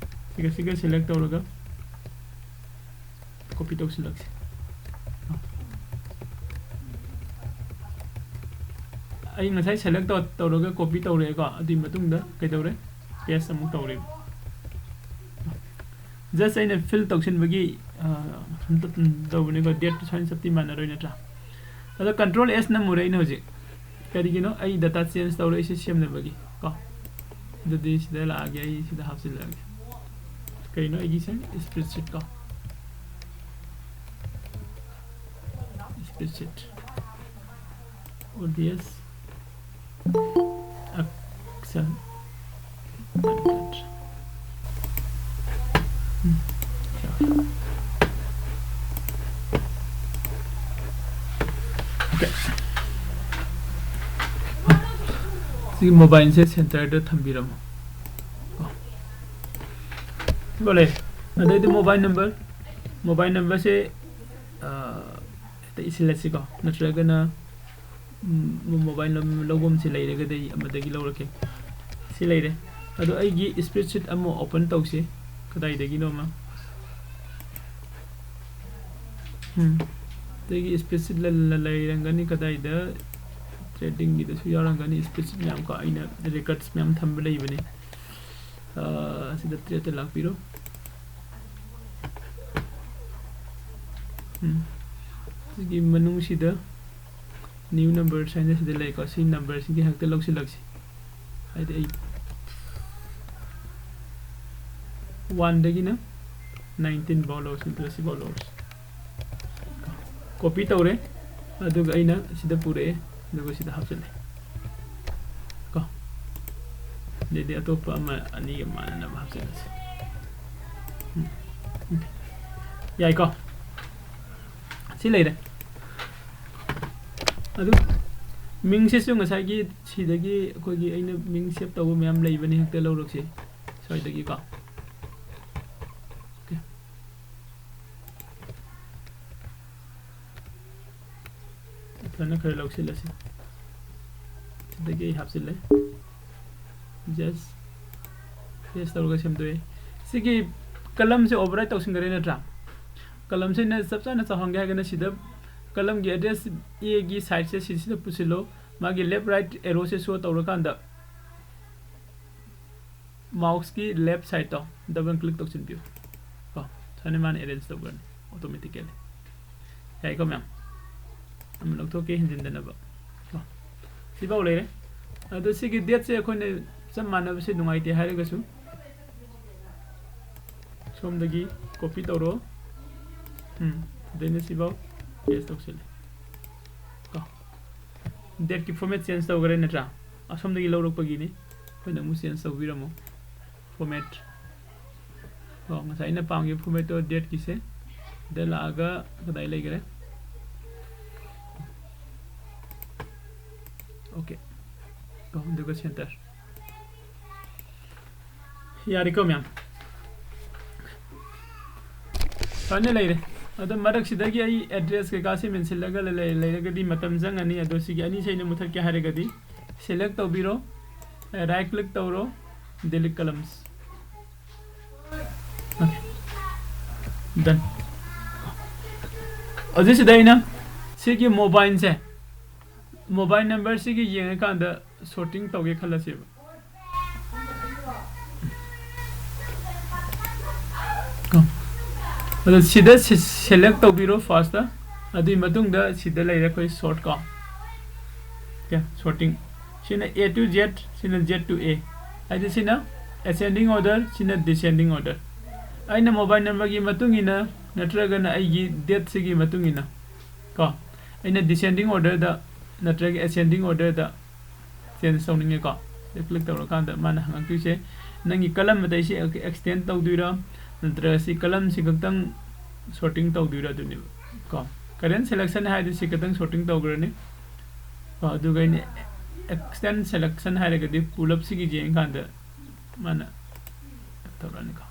ꯁꯤꯒ ꯁꯤꯒ ꯁꯦꯂꯦꯛ ꯇꯧꯔꯒ ꯀꯣꯄꯤ ꯇꯧꯁꯤꯜꯂꯛꯁꯤ꯫ ꯑꯩ ꯉꯁꯥꯏ ꯁꯦꯂꯦꯛ ꯇꯧꯔꯒ ꯀꯣꯄꯤ ꯇꯧꯔꯦꯀꯣ꯫ ꯑꯗꯨꯒꯤ ꯃꯇꯨꯡꯗ ꯀꯩꯗꯧꯔꯦ? ꯄꯦꯁ ꯑꯃꯨꯛ ꯇꯧꯔꯦ꯫ ꯖꯁ ꯑꯩꯅ ꯐꯤꯜ ꯇꯧꯁꯤꯟꯕꯒꯤ, ꯑ, ꯁꯨꯝ ꯇꯧꯕꯅꯦꯀꯣ꯫ ꯗꯦꯠꯇꯨ ꯁꯨꯃꯥꯏꯅ ꯆꯞꯇꯤ ꯃꯥꯟꯅꯔꯣꯏ ꯅꯠꯇ꯭ꯔꯥ? ꯑꯗꯣ ꯀꯟꯇ꯭ꯔꯣꯜ ꯑꯦꯁ ꯅꯝꯃꯨꯔꯦ ꯑꯩꯅ ꯍꯧꯖꯤꯛ꯫ ꯀꯔꯤꯒꯤꯅꯣ? ꯑꯩ ꯗꯇꯥ ꯆꯦꯟꯖ ꯇꯧꯔꯛꯏꯁꯦ ꯁꯦꯝꯅꯕꯒꯤ ꯀꯣ꯫ ꯑꯗꯨꯗꯤ ꯁꯤꯗ ꯂꯥꯛꯑꯒꯦ, ꯑꯩ ꯁꯤꯗ ꯍꯥꯞꯆꯤꯜꯂꯛꯑꯒꯦ꯫ ꯀꯩꯅꯣ ꯑꯩꯒꯤꯁꯦ? ꯁ꯭ꯄ꯭ꯔꯦꯗꯁꯤꯠ ꯀꯣ꯫ ꯁ꯭ꯄ꯭ꯔꯦꯗꯁꯤꯠ꯫ ꯑꯣ ꯗꯤ ꯑꯦꯁ꯫ ꯑꯦꯛꯁꯦꯜ꯫ ꯎꯝ꯫ Okay꯫ ꯁꯤ ꯃꯣꯕꯥꯏꯜꯁꯦ ꯁꯦꯟꯇꯔꯗ ꯊꯝꯕꯤꯔꯝꯃꯣ꯫ ꯀꯣ꯫ ꯁꯤꯐꯥꯎ ꯂꯩꯔꯦ꯫ ꯑꯗꯩꯗꯤ ꯃꯣꯕꯥꯏꯜ ꯅꯝꯕꯔ꯫ ꯃꯣꯕꯥꯏꯜ ꯅꯝꯕꯔꯁꯦ, ꯑ, ꯍꯦꯛꯇ ꯏꯁꯤꯜꯂꯁꯤꯀꯣ꯫ ꯅꯠꯇ꯭ꯔꯒꯅ, ꯎꯝ, ꯃꯣꯕꯥꯏꯜ ꯅꯝꯕꯔ ꯂꯧꯐꯝꯁꯦ ꯂꯩꯔꯒꯗꯤ ꯑꯩ ꯑꯃꯗꯒꯤ ꯂꯧꯔꯛꯀꯦ꯫ ꯁꯤ ꯂꯩꯔꯦ꯫ ꯑꯗꯣ ꯑꯩꯒꯤ ꯁ꯭ꯄ꯭ꯔꯦꯗꯁꯤꯠ ꯑꯃ ꯑꯣꯄꯟ ꯇꯧꯁꯤ꯫ ꯀꯗꯥꯏꯗꯒꯤꯅꯣ ꯑꯃ꯫ ꯎꯝ꯫ ꯑꯗꯒꯤ ꯁ꯭ꯄ꯭ꯔꯦꯗꯁꯤꯠ ꯂ-, ꯂ-, ꯂꯩꯔꯝꯒꯅꯤ ꯀꯗꯥꯏꯗ? ꯇ꯭ꯔꯦꯗꯤꯡꯒꯤꯗꯁꯨ ꯌꯥꯎꯔꯝꯒꯅꯤ, ꯁ꯭ꯄꯦꯁꯤꯐꯤꯛ ꯃꯌꯥꯝ ꯀꯣ, ꯑꯩꯅ ꯔꯦꯀꯣꯔꯗꯁ ꯃꯌꯥꯝ ꯊꯝꯕ ꯂꯩꯕꯅꯤ꯫ ꯑ, ꯁꯤꯗ ꯇ꯭ꯔꯦꯠꯇ ꯂꯥꯛꯄꯤꯔꯣ꯫ ꯎꯝ꯫ ꯁꯤꯒꯤ ꯃꯅꯨꯡꯁꯤꯗ ꯅ꯭ꯌꯨ ꯅꯝꯕꯔꯁ ꯍꯥꯏꯅ ꯁꯤꯗ ꯂꯩꯀꯣ, ꯁꯤ ꯅꯝꯕꯔꯁꯤꯡꯁꯦ ꯍꯦꯛꯇ ꯂꯧꯁꯤꯜꯂꯛꯁꯤ꯫ ꯍꯥꯏꯗꯤ ꯑꯩ ꯋꯥꯟꯗꯒꯤꯅ ꯅꯥꯏꯟꯇꯤꯟ ꯐꯥꯎ ꯂꯧꯔꯁꯤ, ꯑꯗꯨꯒ ꯁꯤꯐꯥꯎ ꯂꯧꯔꯁꯤ꯫ ꯀꯣꯄꯤ ꯇꯧꯔꯦ, ꯑꯗꯨꯒ ꯑꯩꯅ ꯁꯤꯗ ꯄꯨꯔꯛꯑꯦ, ꯑꯗꯨꯒ ꯁꯤꯗ ꯍꯥꯞꯆꯤꯜꯂꯦ ꯀꯣ꯫ ꯑꯗꯩꯗꯤ ꯑꯇꯣꯞꯄ ꯑꯃ ꯑꯅꯤꯒ ꯃꯥꯟꯅꯅꯕ ꯍꯥꯞꯆꯤꯜꯂꯁꯤ꯫ ꯎꯝ, ꯎꯝ꯫ ꯌꯥꯏꯀꯣ? ꯁꯤ ꯂꯩꯔꯦ꯫ ꯑꯗꯨ ꯃꯤꯡꯁꯤꯁꯨ ꯉꯁꯥꯏꯒꯤ ꯁꯤꯗꯒꯤ ꯑꯩꯈꯣꯏꯒꯤ ꯑꯩꯅ ꯃꯤꯡ ꯁꯦꯞ ꯇꯧꯕ ꯃꯌꯥꯝ ꯂꯩꯕꯅꯤ, ꯍꯦꯛꯇ ꯂꯧꯔꯛꯁꯤ ꯁ꯭ꯋꯥꯏꯗꯒꯤꯀꯣ꯫ ꯑꯣꯀꯦ꯫ ꯐꯖꯅ ꯈꯔ ꯂꯧꯁꯤꯜꯂꯁꯤ꯫ ꯁꯤꯗꯒꯤ ꯑꯩ ꯍꯥꯞꯆꯤꯜꯂꯦ꯫ Just paste ꯇꯧꯔꯒ ꯁꯦꯝꯗꯣꯛꯑꯦ꯫ ꯁꯤꯒꯤ columnꯁꯦ override ꯇꯧꯁꯤꯟꯈꯔꯦ ꯅꯠꯇ꯭ꯔꯥ? Columnꯁꯦ ꯑꯩꯅ ꯆꯞ ꯆꯥꯅ ꯆꯥꯎꯍꯟꯒꯦ ꯍꯥꯏꯔꯒꯅ ꯁꯤꯗ columnꯒꯤ address Aꯒꯤ sideꯁꯦ ꯁꯤꯁꯤꯗ ꯄꯨꯁꯤꯜꯂꯣ꯫ ꯃꯥꯒꯤ left right arrowꯁꯦ show ꯇꯧꯔꯀꯥꯟꯗ mouseꯀꯤ left sideꯇꯣ double click ꯇꯧꯁꯤꯟꯕꯤꯌꯨ ꯀꯣ, ꯁꯨꯃꯥꯏꯅ ꯃꯥꯅ arrange ꯇꯧꯈ꯭ꯔꯅꯤ automatically꯫ ꯌꯥꯏꯀꯣ ꯃꯌꯥꯝ? ꯑꯃ ꯂꯧꯊꯣꯛꯀꯦ ꯍꯦꯟꯖꯤꯟꯗꯅꯕ ꯀꯣ꯫ ꯁꯤꯐꯥꯎ ꯂꯩꯔꯦ꯫ ꯑꯗꯣ ꯁꯤꯒꯤ dateꯁꯦ ꯑꯩꯈꯣꯏꯅ ꯆꯞ ꯃꯥꯟꯅꯕꯁꯦ ꯅꯨꯡꯉꯥꯏꯇꯦ ꯍꯥꯏꯔꯒꯁꯨ ꯁꯣꯝꯗꯒꯤ copy ꯇꯧꯔꯣ꯫ ꯎꯝ, ꯑꯗꯩꯅ ꯁꯤꯐꯥꯎ paste ꯇꯧꯁꯤꯜꯂꯦ ꯀꯣ꯫ Dateꯀꯤ format change ꯇꯧꯈ꯭ꯔꯦ ꯅꯠꯇ꯭ꯔꯥ? ꯑꯁꯣꯝꯗꯒꯤ ꯂꯧꯔꯛꯄꯒꯤꯅꯤ꯫ ꯑꯩꯈꯣꯏꯅ ꯑꯃꯨꯛ change ꯇꯧꯕꯤꯔꯝꯃꯣ format꯫ ꯀꯣ, ꯉꯁꯥꯏ ꯑꯩꯅ ꯄꯥꯝꯈꯤꯕ formatꯇꯣ dateꯀꯤꯁꯦ꯫ ꯗ ꯂꯥꯛꯑꯒ ꯀꯗꯥꯏ ꯂꯩꯈ꯭ꯔꯦ? Okay꯫ ꯀꯣ, ꯑꯗꯨꯒ center꯫ ꯌꯥꯔꯦꯀꯣ ꯃꯌꯥꯝ? ꯐꯅ ꯂꯩꯔꯦ꯫ ꯑꯗꯣ ꯃꯔꯛꯁꯤꯗꯒꯤ ꯑꯩ address ꯀꯩꯀꯥꯁꯦ ꯃꯦꯟꯁꯤꯜꯂꯒ ꯂꯩ-, ꯂꯩꯔꯒꯗꯤ ꯃꯇꯝ ꯆꯪꯉꯅꯤ꯫ ꯑꯗꯣ ꯁꯤꯒꯤ ꯑꯅꯤꯁꯦ ꯑꯩꯅ ꯃꯨꯊꯠꯀꯦ ꯍꯥꯏꯔꯒꯗꯤ select ꯇꯧꯕꯤꯔꯣ, right click ꯇꯧꯔꯣ, delete columns꯫ Okay꯫ Done꯫ ꯍꯧꯖꯤꯛꯁꯤꯗ ꯑꯩꯅ ꯁꯤꯒꯤ mobileꯁꯦ ꯃꯣꯕꯥꯏꯜ ꯅꯝꯕꯔꯁꯤꯒꯤ ꯌꯦꯡꯉꯀꯥꯟꯗ ꯁꯣꯔꯇꯤꯡ ꯇꯧꯒꯦ ꯈꯜꯂꯁꯦꯕ꯫ ꯀꯣ꯫ ꯑꯗꯣ ꯁꯤꯗ ꯁꯤ-, ꯁꯦꯂꯦꯛ ꯇꯧꯕꯤꯔꯣ ꯐꯥꯔꯁꯇ꯫ ꯑꯗꯨꯒꯤ ꯃꯇꯨꯡꯗ ꯁꯤꯗ ꯂꯩꯔꯦ ꯑꯩꯈꯣꯏ ꯁꯣꯔꯠ ꯀꯣ꯫ ꯑꯣꯀꯦ, ꯁꯣꯔꯇꯤꯡ꯫ ꯁꯤꯅ A to Z, ꯁꯤꯅ Z to A꯫ ꯍꯥꯏꯗꯤ ꯁꯤꯅ ꯑꯦꯁꯦꯟꯗꯤꯡ ꯑꯣꯔꯗꯔ, ꯁꯤꯅ ꯗꯤꯁꯦꯟꯗꯤꯡ ꯑꯣꯔꯗꯔ꯫ ꯑꯩꯅ ꯃꯣꯕꯥꯏꯜ ꯅꯝꯕꯔꯒꯤ ꯃꯇꯨꯡ ꯏꯟꯅ ꯅꯠꯇ꯭ꯔꯒꯅ ꯑꯩꯒꯤ ꯗꯦꯠꯁꯤꯒꯤ ꯃꯇꯨꯡ ꯏꯟꯅ ꯀꯣ, ꯑꯩꯅ ꯗꯤꯁꯦꯟꯗꯤꯡ ꯑꯣꯔꯗꯔꯗ ꯅꯠꯇ꯭ꯔꯒ ꯑꯦꯁꯦꯟꯗꯤꯡ ꯑꯣꯔꯗꯔꯗ ꯆꯦꯟꯖ ꯇꯧꯅꯤꯡꯉꯦꯀꯣ꯫ ꯁꯤꯗ ꯀ꯭ꯂꯤꯛ ꯇꯧꯔꯀꯥꯟꯗ ꯃꯥꯅ ꯍꯪꯉꯛꯇꯣꯏꯁꯦ, ꯅꯪꯒꯤ ꯀꯂꯝ ꯑꯇꯩꯁꯤ ꯑꯦꯛꯁꯇꯦꯟ ꯇꯧꯗꯣꯏꯔꯥ, ꯅꯠꯇ꯭ꯔꯒ ꯁꯤ ꯀꯂꯝꯁꯤ ꯈꯛꯇꯪ ꯁꯣꯔꯇꯤꯡ ꯇꯧꯗꯣꯏꯔꯥ ꯑꯗꯨꯅꯦꯕ ꯀꯣ꯫ ꯀꯔꯦꯟ ꯁꯦꯂꯦꯛꯁꯟ ꯍꯥꯏꯔꯗꯤ ꯁꯤ ꯈꯛꯇꯪ ꯁꯣꯔꯇꯤꯡ ꯇꯧꯈ꯭ꯔꯅꯤ ꯀꯣ꯫ ꯑꯗꯨꯒ ꯑꯩꯅ ꯑꯦꯛꯁꯇꯦꯟ ꯁꯦꯂꯦꯛꯁꯟ ꯍꯥꯏꯔꯒꯗꯤ ꯄꯨꯂꯞꯁꯤꯒꯤ ꯌꯦꯡꯀꯥꯟꯗ ꯃꯥꯅ ꯇꯧꯔꯛꯑꯅꯤꯀꯣ꯫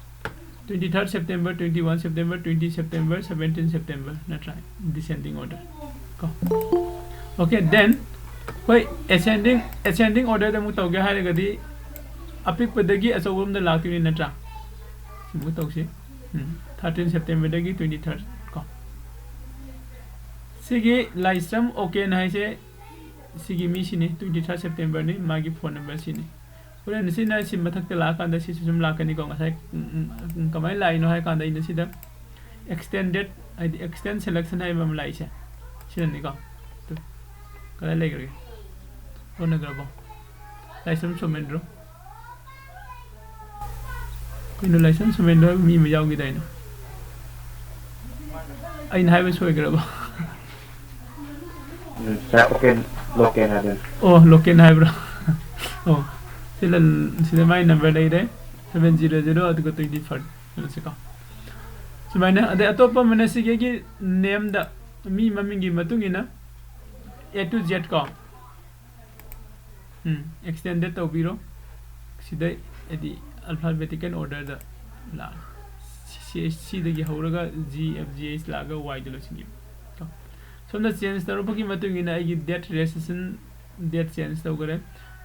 Twenty third September, twenty one September, twenty September, seventeen September ꯅꯠꯇ꯭ꯔꯥ? Descending order ꯀꯣ꯫ Okay, then ꯑꯩꯈꯣꯏ ascending, ascending orderꯗ ꯑꯃꯨꯛ ꯇꯧꯒꯦ ꯍꯥꯏꯔꯒꯗꯤ ꯑꯄꯤꯛꯄꯗꯒꯤ ꯑꯆꯧꯕ ꯑꯃꯗ ꯂꯥꯛꯇꯣꯏꯅꯤ ꯅꯠꯇ꯭ꯔꯥ? ꯁꯤꯃꯨꯛ ꯇꯧꯁꯤ꯫ ꯎꯝ, thirteen Septemberꯗꯒꯤ twenty third ꯀꯣ꯫ ꯁꯤꯒꯤ ꯂꯥꯏꯁ꯭ꯔꯝ ꯑꯣꯀꯦꯟ ꯍꯥꯏꯁꯦ ꯁꯤꯒꯤ ꯃꯤꯁꯤꯅꯤ, twenty third Septemberꯅꯤ, ꯃꯥꯒꯤ ꯐꯣꯟ ꯅꯝꯕꯔ ꯁꯤꯅꯤ꯫ ꯍꯣꯔꯦꯟ ꯁꯤꯅ ꯁꯤ ꯃꯊꯛꯇ ꯂꯥꯛꯑꯀꯥꯟꯗ ꯁꯤꯁꯨ ꯁꯨꯝ ꯂꯥꯛꯀꯅꯤꯀꯣ꯫ ꯉꯁꯥꯏ, ꯎꯝ, ꯎꯝ, ꯎꯝ, ꯀꯃꯥꯏꯅ ꯂꯥꯛꯏꯅꯣ ꯍꯥꯏ ꯀꯥꯟꯗ ꯑꯩꯅ ꯁꯤꯗ extended, ꯍꯥꯏꯗꯤ extend selection ꯍꯥꯏꯕ ꯑꯃ ꯂꯥꯛꯏꯁꯦ, ꯁꯤꯅꯅꯤꯀꯣ꯫ ꯇꯨ, ꯀꯗꯥꯏ ꯂꯩꯈ꯭ꯔꯒꯦ? ꯑꯣꯟꯅꯈ꯭ꯔꯕꯣ? ꯂꯥꯏꯁ꯭ꯔꯝ ꯁꯣꯃꯦꯟꯗ꯭ꯔꯣ? ꯀꯩꯅꯣ, ꯂꯥꯏꯁ꯭ꯔꯝ ꯁꯣꯃꯦꯟꯗ꯭ꯔꯣ ꯍꯥꯏꯕ ꯃꯤ ꯑꯃ ꯌꯥꯎꯈꯤꯗꯥꯏꯅꯦ? ꯑꯩꯅ ꯍꯥꯏꯕ ꯁꯣꯏꯈ꯭ꯔꯕꯣ? ꯎꯝ, ꯁꯥꯔ, ꯑꯣꯀꯦꯟ, ꯂꯣꯀꯦꯟ ꯍꯥꯏꯕꯅꯤ꯫ ꯑꯣ, ꯂꯣꯀꯦꯟ ꯍꯥꯏꯕ꯭ꯔꯣ? ꯑꯣ, ꯁꯤꯗ, ꯁꯤꯗ ꯃꯥꯏ ꯅꯝꯕꯔ ꯂꯩꯔꯦ, seven zero zero, ꯑꯗꯨꯒ twenty third ꯀꯩꯅꯣꯁꯦꯀꯣ꯫ ꯁꯨꯃꯥꯏꯅ, ꯑꯗꯩ ꯑꯇꯣꯞꯄ ꯑꯃꯅ ꯁꯤꯒꯤ ꯑꯩꯒꯤ ꯅꯦꯝꯗ ꯃꯤ ꯃꯃꯤꯡꯒꯤ ꯃꯇꯨꯡ ꯏꯟꯅ A to Z ꯀꯣ꯫ ꯎꯝ, extended ꯇꯧꯕꯤꯔꯣ꯫ ꯁꯤꯗ ꯍꯥꯏꯗꯤ alphabetical orderꯗ ꯂꯥꯛꯑꯅꯤ꯫ ꯁꯤ, ꯁꯤ, ꯁꯤꯗꯒꯤ ꯍꯧꯔꯒ G, F, G, H ꯂꯥꯛꯑꯒ Yꯗ ꯂꯣꯏꯁꯤꯟꯈꯤꯕ ꯀꯣ꯫ ꯁꯣꯝꯗ ꯆꯦꯟꯖ ꯇꯧꯔꯛꯄꯒꯤ ꯃꯇꯨꯡ ꯏꯟꯅ ꯑꯩꯒꯤ ꯗꯦꯠ ꯔꯦꯖꯤꯁꯇ꯭ꯔꯦꯁꯟ ꯗꯦꯠ ꯆꯦꯟꯖ ꯇꯧꯈ꯭ꯔꯦ꯫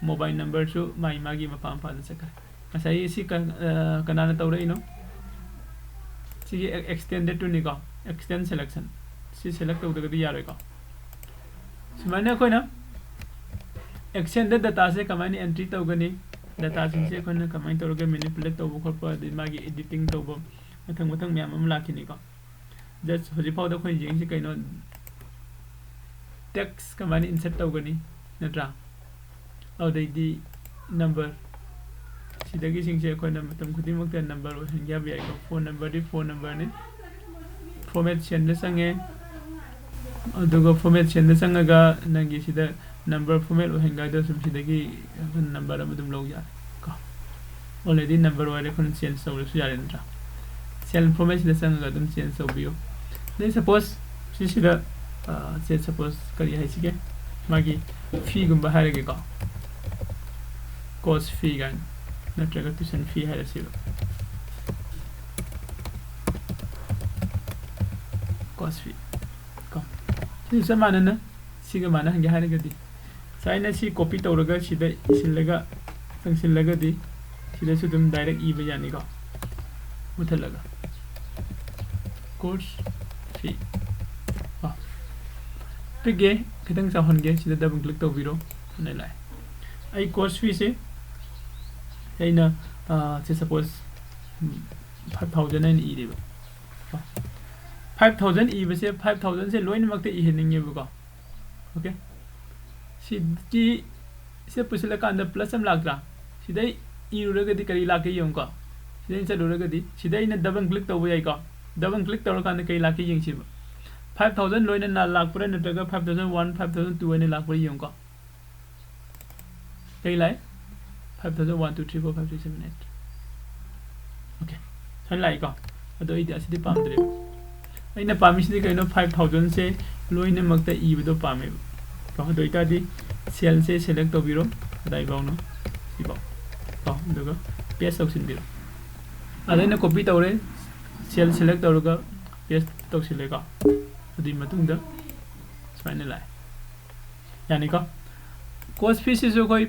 ꯃꯣꯕꯥꯏꯜ ꯅꯝꯕꯔꯁꯨ ꯃꯥꯒꯤ, ꯃꯥꯒꯤ ꯃꯄꯥ ꯃꯄꯥꯗ ꯆꯠꯈ꯭ꯔꯦ꯫ ꯉꯁꯥꯏ ꯁꯤ ꯀ-, ꯑ, ꯀꯅꯥꯅ ꯇꯧꯔꯛꯏꯅꯣ? ꯁꯤꯒꯤ ꯑꯦ-, extended ꯇꯨꯅꯤꯀꯣ, extend selection꯫ ꯁꯤ ꯁꯦꯂꯦꯛ ꯇꯧꯗ꯭ꯔꯒꯗꯤ ꯌꯥꯔꯣꯏꯀꯣ꯫ ꯁꯨꯃꯥꯏꯅ ꯑꯩꯈꯣꯏꯅ ꯑꯦꯛꯁꯦꯜꯗ ꯗꯇꯥꯁꯦ ꯀꯃꯥꯏꯅ ꯑꯦꯟꯇ꯭ꯔꯤ ꯇꯧꯒꯅꯤ, ꯗꯇꯥꯁꯤꯡꯁꯦ ꯑꯩꯈꯣꯏꯅ ꯀꯃꯥꯏꯅ ꯇꯧꯔꯒ ꯃꯦꯅꯤꯄꯨꯂꯦꯠ ꯇꯧꯕ ꯈꯣꯠꯄ, ꯑꯗꯩ ꯃꯥꯒꯤ ꯑꯦꯗꯤꯇꯤꯡ ꯇꯧꯕ, ꯃꯊꯪ ꯃꯊꯪ ꯃꯌꯥꯝ ꯑꯃ ꯂꯥꯛꯈꯤꯅꯤꯀꯣ꯫ ꯖꯁ ꯍꯧꯖꯤꯛꯐꯥꯎꯗ ꯑꯩꯈꯣꯏꯅ ꯌꯦꯡꯉꯤꯁꯤ ꯀꯩꯅꯣ, ꯇꯦꯛꯁ ꯀꯃꯥꯏꯅ ꯏꯟꯁꯔꯠ ꯇꯧꯒꯅꯤ, ꯅꯠꯇ꯭ꯔꯥ? ꯑꯗꯨꯗꯩꯗꯤ ꯅꯝꯕꯔ, ꯁꯤꯗꯒꯤꯁꯤꯡꯁꯦ ꯑꯩꯈꯣꯏꯅ ꯃꯇꯝ ꯈꯨꯗꯤꯡꯃꯛꯇ ꯅꯝꯕꯔ ꯑꯣꯏꯍꯟꯒꯦ ꯍꯥꯏꯕ ꯌꯥꯏꯀꯣ꯫ ꯐꯣꯟ ꯅꯝꯕꯔꯗꯤ ꯐꯣꯟ ꯅꯝꯕꯔꯅꯤ꯫ ꯐꯣꯔꯃꯦꯠ ꯁꯦꯜꯗ ꯆꯪꯉꯦ, ꯑꯗꯨꯒ ꯐꯣꯔꯃꯦꯠ ꯁꯦꯜꯗ ꯆꯪꯉꯒ ꯅꯪꯒꯤ ꯁꯤꯗ ꯅꯝꯕꯔ ꯐꯣꯔꯃꯦꯠ ꯑꯣꯏꯍꯟꯒꯦ ꯍꯥꯏꯗꯣ ꯁꯨꯝ ꯁꯤꯗꯒꯤ ꯅꯝꯕꯔ ꯑꯃ ꯑꯗꯨꯝ ꯂꯧ ꯌꯥꯔꯦ ꯀꯣ꯫ ꯑꯣꯜꯔꯦꯗꯤ ꯅꯝꯕꯔ ꯑꯣꯏꯔꯦ, ꯑꯩꯈꯣꯏꯅ ꯆꯦꯟꯖ ꯇꯧꯔꯁꯨ ꯌꯥꯔꯦ, ꯅꯠꯇ꯭ꯔꯥ? ꯁꯦꯜ ꯐꯣꯔꯃꯦꯠꯁꯤꯗ ꯆꯪꯉꯒ ꯑꯗꯨꯝ ꯆꯦꯟꯖ ꯇꯧꯕꯤꯌꯨ꯫ ꯑꯗꯩ ꯁꯄꯣꯁ ꯁꯤꯁꯤꯗ, ꯑ, ꯁꯦ ꯁꯄꯣꯁ ꯀꯔꯤ ꯍꯥꯏꯁꯤꯒꯦ, ꯃꯥꯒꯤ ꯐꯤꯒꯨꯝꯕ ꯍꯥꯏꯔꯒꯦꯀꯣ, ꯀꯣꯔꯁ ꯐꯤ ꯀꯥꯏꯅ, ꯅꯠꯇ꯭ꯔꯒ ꯇ꯭ꯌꯨꯁꯟ ꯐꯤ ꯍꯥꯏꯔꯁꯤꯕ, ꯀꯣꯔꯁ ꯐꯤ ꯀꯣ꯫ ꯁꯤꯁꯨ ꯆꯞ ꯃꯥꯟꯅꯅ ꯁꯤꯒ ꯃꯥꯟꯅꯍꯟꯒꯦ ꯍꯥꯏꯔꯒꯗꯤ, ꯉꯁꯥꯏ ꯑꯩꯅ ꯁꯤ ꯀꯣꯄꯤ ꯇꯧꯔꯒ ꯁꯤꯗ ꯏꯁꯤꯜꯂꯒ ꯆꯪꯁꯤꯜꯂꯒꯗꯤ ꯁꯤꯗꯁꯨ ꯑꯗꯨꯝ ꯗꯥꯏꯔꯦꯛ ꯏꯕ ꯌꯥꯅꯤꯀꯣ, ꯃꯨꯊꯠꯂꯒ꯫ ꯀꯣꯔꯁ ꯐꯤ ꯀꯣ, ꯄꯤꯛꯑꯦ, ꯈꯤꯇꯪ ꯆꯥꯎꯍꯟꯒꯦ꯫ ꯁꯤꯗ ꯗꯕꯜ ꯀ꯭ꯂꯤꯛ ꯇꯧꯕꯤꯔꯣ꯫ ꯑꯗꯨꯅ ꯂꯥꯛꯑꯦ꯫ ꯑꯩ ꯀꯣꯔꯁ ꯐꯤꯁꯦ ꯑꯩꯅ, uh, say suppose, um, five thousand ꯍꯥꯏꯅ ꯏꯔꯦꯕ꯫ ꯐꯥꯏꯚ ꯊꯥꯎꯖꯟ ꯏꯕꯁꯦ, ꯐꯥꯏꯚ ꯊꯥꯎꯖꯟꯁꯦ ꯂꯣꯏꯅꯃꯛꯇ ꯏꯍꯟꯅꯤꯡꯉꯦꯕꯀꯣ꯫ ꯑꯣꯀꯦ, ꯁꯤꯒꯤ, ꯁꯤꯗ ꯄꯨꯁꯤꯜꯂꯀꯥꯟꯗ ꯄ꯭ꯂꯁ ꯑꯃ ꯂꯥꯛꯇ꯭ꯔꯥ? ꯁꯤꯗꯩ ꯏꯔꯨꯔꯒꯗꯤ ꯀꯔꯤ ꯂꯥꯛꯀꯦ ꯌꯦꯡꯉꯨꯀꯣ꯫ ꯁꯤꯗꯩ ꯆꯠꯂꯨꯔꯒꯗꯤ ꯁꯤꯗ ꯑꯩꯅ ꯗꯕꯜ ꯀ꯭ꯂꯤꯛ ꯇꯧꯕ ꯌꯥꯏꯀꯣ꯫ ꯗꯕꯜ ꯀ꯭ꯂꯤꯛ ꯇꯧꯔꯀꯥꯟꯗ ꯀꯔꯤ ꯂꯥꯛꯀꯦ ꯌꯦꯡꯁꯤꯕ꯫ ꯐꯥꯏꯚ ꯊꯥꯎꯖꯟ ꯂꯣꯏꯅꯅ ꯂꯥꯛꯄ꯭ꯔꯥ, ꯅꯠꯇ꯭ꯔꯒ five thousand one, five thousand two ꯍꯥꯏꯅ ꯂꯥꯛꯄ꯭ꯔꯥ ꯌꯦꯡꯉꯨꯀꯣ꯫ ꯀꯩ ꯂꯥꯛꯑꯦ? Five thousand, one, two, three, four, five, six, seven, eight. Okay, ꯁꯨꯃꯥꯏꯅ ꯂꯥꯛꯏꯀꯣ꯫ ꯑꯗꯣ ꯑꯩꯗꯤ ꯑꯁꯤꯗꯤ ꯄꯥꯝꯗ꯭ꯔꯦꯕ꯫ ꯑꯩꯅ ꯄꯥꯝꯃꯤꯁꯤꯗꯤ ꯀꯩꯅꯣ? ꯐꯥꯏꯚ ꯊꯥꯎꯖꯟꯁꯦ ꯂꯣꯏꯅꯃꯛꯇ ꯏꯕꯗꯣ ꯄꯥꯝꯃꯦꯕ꯫ ꯀꯣ, ꯑꯗꯨ ꯑꯣꯏꯇꯥꯔꯗꯤ ꯁꯦꯜꯁꯦ ꯁꯦꯂꯦꯛ ꯇꯧꯕꯤꯔꯣ, ꯀꯗꯥꯏꯐꯥꯎꯅꯣ? ꯁꯤꯐꯥꯎ꯫ ꯀꯣ, ꯑꯗꯨꯒ ꯄꯦꯁ ꯇꯧꯁꯤꯟꯕꯤꯔꯣ꯫ ꯑꯗ ꯑꯩꯅ ꯀꯣꯄꯤ ꯇꯧꯔꯦ, ꯁꯦꯜ ꯁꯦꯂꯦꯛ ꯇꯧꯔꯒ ꯄꯦꯁ ꯇꯧꯁꯤꯜꯂꯦꯀꯣ꯫ ꯑꯗꯨꯒꯤ ꯃꯇꯨꯡꯗ ꯁꯨꯃꯥꯏꯅ ꯂꯥꯛꯑꯦ꯫ ꯌꯥꯅꯤꯀꯣ? ꯀꯣꯁ ꯐꯤꯁꯤꯁꯨ ꯑꯩꯈꯣꯏ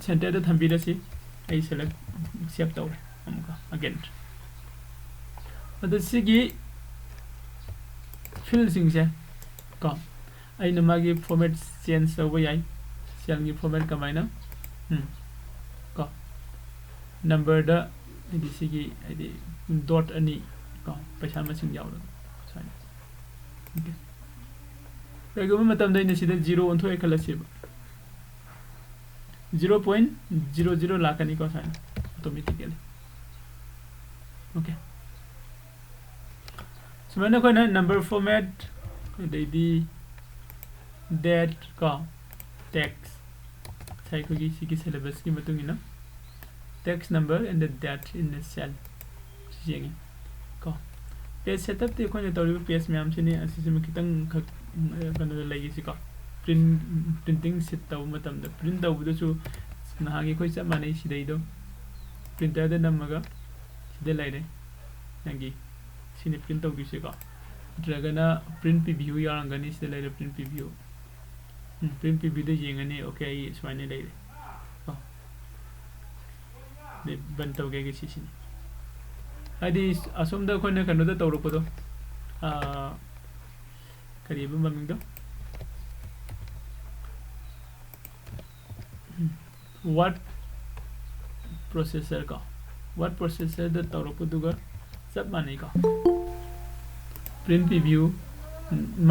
ꯁꯦꯟꯇꯔꯗ ꯊꯝꯕꯤꯔꯁꯤ꯫ ꯑꯩ ꯁꯦꯂꯦꯛ, ꯁꯦꯞ ꯇꯧꯔꯦ ꯑꯃꯨꯛꯀ, ꯑꯒꯦꯟ꯫ ꯑꯗꯣ ꯁꯤꯒꯤ ꯐꯤꯜꯁꯤꯡꯁꯦ ꯀꯣ, ꯑꯩꯅ ꯃꯥꯒꯤ ꯐꯣꯔꯃꯦꯠ ꯆꯦꯟꯖ ꯇꯧꯕ ꯌꯥꯏ꯫ ꯁꯦꯜꯒꯤ ꯐꯣꯔꯃꯦꯠ ꯀꯃꯥꯏꯅ? ꯎꯝ꯫ ꯀꯣ, ꯅꯝꯕꯔꯗ ꯍꯥꯏꯗꯤ ꯁꯤꯒꯤ ꯍꯥꯏꯗꯤ ꯗꯣꯠ ꯑꯅꯤ ꯀꯣ, ꯄꯩꯁꯥ ꯃꯁꯤꯡ ꯌꯥꯎꯔꯒ ꯁꯨꯃꯥꯏꯅ꯫ ꯑꯣꯀꯦ꯫ ꯀꯩꯒꯨꯝꯕ ꯃꯇꯝꯗ ꯑꯩꯅ ꯁꯤꯗ ꯖꯤꯔꯣ ꯑꯣꯟꯊꯣꯛꯑꯦ ꯈꯜꯂꯁꯦꯕ, ꯖꯤꯔꯣ ꯄꯣꯏꯟ ꯖꯤꯔꯣ ꯖꯤꯔꯣ ꯂꯥꯛꯀꯅꯤꯀꯣ ꯁꯨꯃꯥꯏꯅ ꯑꯣꯇꯣꯃꯦꯇꯤꯀꯦꯂꯤ꯫ ꯑꯣꯀꯦ꯫ ꯁꯨꯃꯥꯏꯅ ꯑꯩꯈꯣꯏꯅ ꯅꯝꯕꯔ ꯐꯣꯔꯃꯦꯠ, ꯑꯗꯩꯗꯤ ꯗꯦꯠ ꯀꯣ, ꯇꯦꯛꯁ, ꯉꯁꯥꯏ ꯑꯩꯈꯣꯏꯒꯤ ꯁꯤꯒꯤ ꯁꯦꯂꯦꯕꯁꯀꯤ ꯃꯇꯨꯡ ꯏꯟꯅ text number and the date in the cell ꯁꯤ ꯌꯦꯡꯉꯤ ꯀꯣ꯫ ꯄꯦꯖ ꯁꯦꯠꯑꯞꯇꯤ ꯑꯩꯈꯣꯏꯅ ꯇꯧꯔꯤꯕ ꯄꯦꯖ ꯃꯌꯥꯝꯁꯤꯅꯤ꯫ ꯑꯁꯤꯁꯤꯃ ꯈꯤꯇꯪ ꯈꯛ, ꯎꯝ, ꯀꯩꯅꯣꯗ ꯂꯩꯈꯤꯁꯤꯀꯣ꯫ ꯄ꯭ꯔꯤꯟ, ꯄ꯭ꯔꯤꯟꯇꯤꯡ ꯁꯤꯠ ꯇꯧꯕ ꯃꯇꯝꯗ ꯄ꯭ꯔꯤꯟ ꯇꯧꯕꯗꯁꯨ ꯅꯍꯥꯟꯒꯤ ꯑꯩꯈꯣꯏ ꯆꯞ ꯃꯥꯟꯅꯩ꯫ ꯁꯤꯗꯩꯗꯣ ꯄ꯭ꯔꯤꯟꯇꯔꯗ ꯅꯝꯃꯒ ꯁꯤꯗ ꯂꯩꯔꯦ ꯅꯪꯒꯤ, ꯁꯤꯅꯤ ꯄ꯭ꯔꯤꯟ ꯇꯧꯗꯣꯏꯁꯦꯀꯣ꯫ ꯅꯠꯇ꯭ꯔꯒꯅ ꯄ꯭ꯔꯤꯟ ꯄ꯭ꯔꯤꯚ꯭ꯌꯨ ꯌꯥꯎꯔꯝꯒꯅꯤ, ꯁꯤꯗ ꯂꯩꯔꯦ ꯄ꯭ꯔꯤꯟ ꯄ꯭ꯔꯤꯚ꯭ꯌꯨ꯫ ꯎꯝ, ꯄ꯭ꯔꯤꯟ ꯄ꯭ꯔꯤꯚ꯭ꯌꯨꯗ ꯌꯦꯡꯉꯅꯤ꯫ ꯑꯣꯀꯦ, ꯑꯩ ꯁꯨꯃꯥꯏꯅ ꯂꯩꯔꯦ ꯀꯣ꯫ ꯑꯗꯩ ꯕꯟ ꯇꯧꯒꯦ, ꯑꯩꯒꯤ ꯁꯤꯁꯤꯅꯤ꯫ ꯍꯥꯏꯗꯤ ꯑꯁꯣꯝꯗ ꯑꯩꯈꯣꯏꯅ ꯀꯩꯅꯣꯗ ꯇꯧꯔꯛꯄꯗꯣ, ꯑꯥ, ꯀꯔꯤꯕ ꯃꯃꯤꯡꯗꯣ? ꯋꯥꯔꯗ ꯄ꯭ꯔꯣꯁꯦꯁꯔ ꯀꯣ, ꯋꯥꯔꯗ ꯄ꯭ꯔꯣꯁꯦꯁꯔꯗ ꯇꯧꯔꯛꯄꯗꯨꯒ ꯆꯞ ꯃꯥꯟꯅꯩꯀꯣ꯫ ꯄ꯭ꯔꯤꯟ ꯄ꯭ꯔꯤꯚ꯭ꯌꯨ,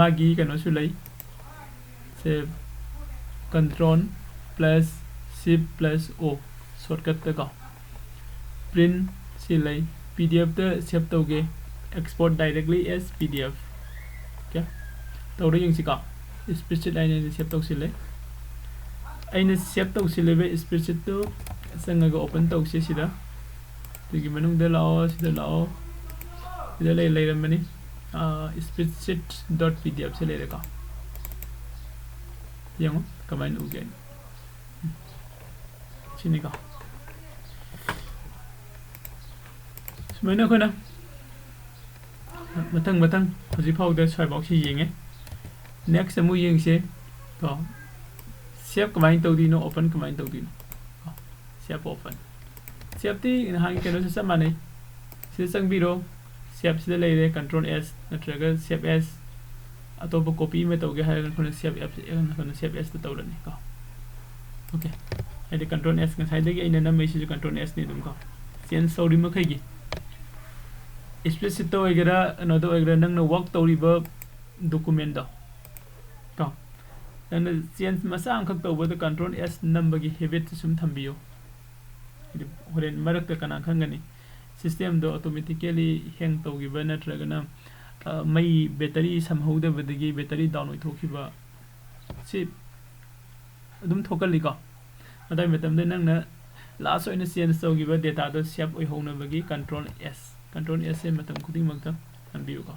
ꯃꯥꯒꯤ ꯀꯩꯅꯣꯁꯨ ꯂꯩ, ꯁꯦ control plus shift plus O shortcut ꯇ ꯀꯣ꯫ ꯄ꯭ꯔꯤꯟ ꯁꯤ ꯂꯩ, ꯄꯤ ꯗꯤ ꯑꯦꯐꯇ ꯁꯦꯚ ꯇꯧꯒꯦ, export directly as P D F꯫ Okay, ꯇꯧꯔ ꯌꯦꯡꯁꯤꯀꯣ꯫ ꯁ꯭ꯄ꯭ꯔꯦꯗꯁꯤꯠ ꯍꯥꯏꯅ ꯑꯩꯅ ꯁꯦꯚ ꯇꯧꯁꯤꯜꯂꯦ꯫ ꯑꯩꯅ ꯁꯦꯚ ꯇꯧꯁꯤꯜꯂꯤꯕ ꯁ꯭ꯄ꯭ꯔꯦꯗꯁꯤꯠꯇꯨ ꯆꯪꯉꯒ ꯑꯣꯄꯟ ꯇꯧꯁꯤ ꯁꯤꯗ꯫ ꯑꯗꯨꯒꯤ ꯃꯅꯨꯡꯗ ꯂꯥꯛꯑꯣ, ꯁꯤꯗ ꯂꯥꯛꯑꯣ꯫ ꯁꯤꯗ ꯂꯩ, ꯂꯩꯔꯝꯕꯅꯤ꯫ ꯑꯥ, spreadsheet dot P D F ꯁꯦ ꯂꯩꯔꯦꯀꯣ꯫ ꯌꯦꯡꯉꯣ ꯀꯃꯥꯏꯅ ꯎꯒꯦ꯫ ꯁꯤꯅꯤꯀꯣ꯫ ꯁꯨꯃꯥꯏꯅ ꯑꯩꯈꯣꯏꯅ ꯃꯊꯪ ꯃꯊꯪ ꯍꯧꯖꯤꯛ ꯐꯥꯎꯗ ꯁ꯭ꯋꯥꯏꯐꯥꯎꯁꯤ ꯌꯦꯡꯉꯦ꯫ Next ꯑꯃꯨꯛ ꯌꯦꯡꯁꯦ ꯀꯣ꯫ ꯁꯦꯚ ꯀꯃꯥꯏꯅ ꯇꯧꯗꯣꯏꯅꯣ, ꯑꯣꯄꯟ ꯀꯃꯥꯏꯅ ꯇꯧꯗꯣꯏꯅꯣ ꯀꯣ꯫ Save open. ꯁꯦꯚꯇꯤ ꯅꯍꯥꯟꯒꯤ ꯀꯩꯅꯣꯁꯨ ꯆꯞ ꯃꯥꯟꯅꯩ꯫ ꯁꯤꯗ ꯆꯪꯕꯤꯔꯣ꯫ ꯁꯦꯚꯁꯤꯗ ꯂꯩꯔꯦ, control S ꯅꯠꯇ꯭ꯔꯒ save as꯫ ꯑꯇꯣꯞꯄ ꯀꯣꯄꯤ ꯑꯃ ꯇꯧꯒꯦ ꯍꯥꯏꯔꯒꯅ ꯑꯩꯈꯣꯏꯅ save as, ꯑꯩꯈꯣꯏꯅ save as ꯇ ꯇꯧꯔꯅꯤ ꯀꯣ꯫ Okay, ꯍꯥꯏꯗꯤ control S, ꯉꯁꯥꯏꯗꯒꯤ ꯑꯩꯅ ꯅꯝꯃꯛꯏꯁꯤꯁꯨ control S ꯅꯤ ꯑꯗꯨꯝ ꯀꯣ, change ꯇꯧꯔꯤ ꯃꯈꯩꯒꯤ, spreadsheet ꯇ ꯑꯣꯏꯒꯦꯔꯥ ꯀꯩꯅꯣꯗ ꯑꯣꯏꯒꯦꯔꯥ, ꯅꯪꯅ work ꯇꯧꯔꯤꯕ document ꯗꯣ ꯀꯣ, ꯅꯪꯅ change ꯃꯆꯥ ꯑꯃꯈꯛ ꯇꯧꯕꯗ control S ꯅꯝꯕꯒꯤ habit ꯁꯦ ꯁꯨꯝ ꯊꯝꯕꯤꯌꯨ꯫ ꯍꯥꯏꯗꯤ ꯍꯣꯔꯦꯟ ꯃꯔꯛꯇ ꯀꯅꯥ ꯈꯪꯒꯅꯤ, system ꯗꯣ automatically hang ꯇꯧꯈꯤꯕ ꯅꯠꯇ꯭ꯔꯒꯅ, ꯑ, ꯃꯩ battery ꯁꯝꯍꯧꯗꯕꯗꯒꯤ battery down ꯑꯣꯏꯊꯣꯛꯈꯤꯕ, ꯁꯤ ꯑꯗꯨꯝ ꯊꯣꯛꯀꯜꯂꯤꯀꯣ꯫ ꯑꯗꯨꯒꯤ ꯃꯇꯝꯗ ꯅꯪꯅ last ꯑꯣꯏꯅ change ꯇꯧꯈꯤꯕ data ꯗꯣ save ꯑꯣꯏꯍꯧꯅꯕꯒꯤ control S, control S ꯁꯦ ꯃꯇꯝ ꯈꯨꯗꯤꯡꯃꯛꯇ ꯅꯝꯕꯤꯌꯨꯀꯣ꯫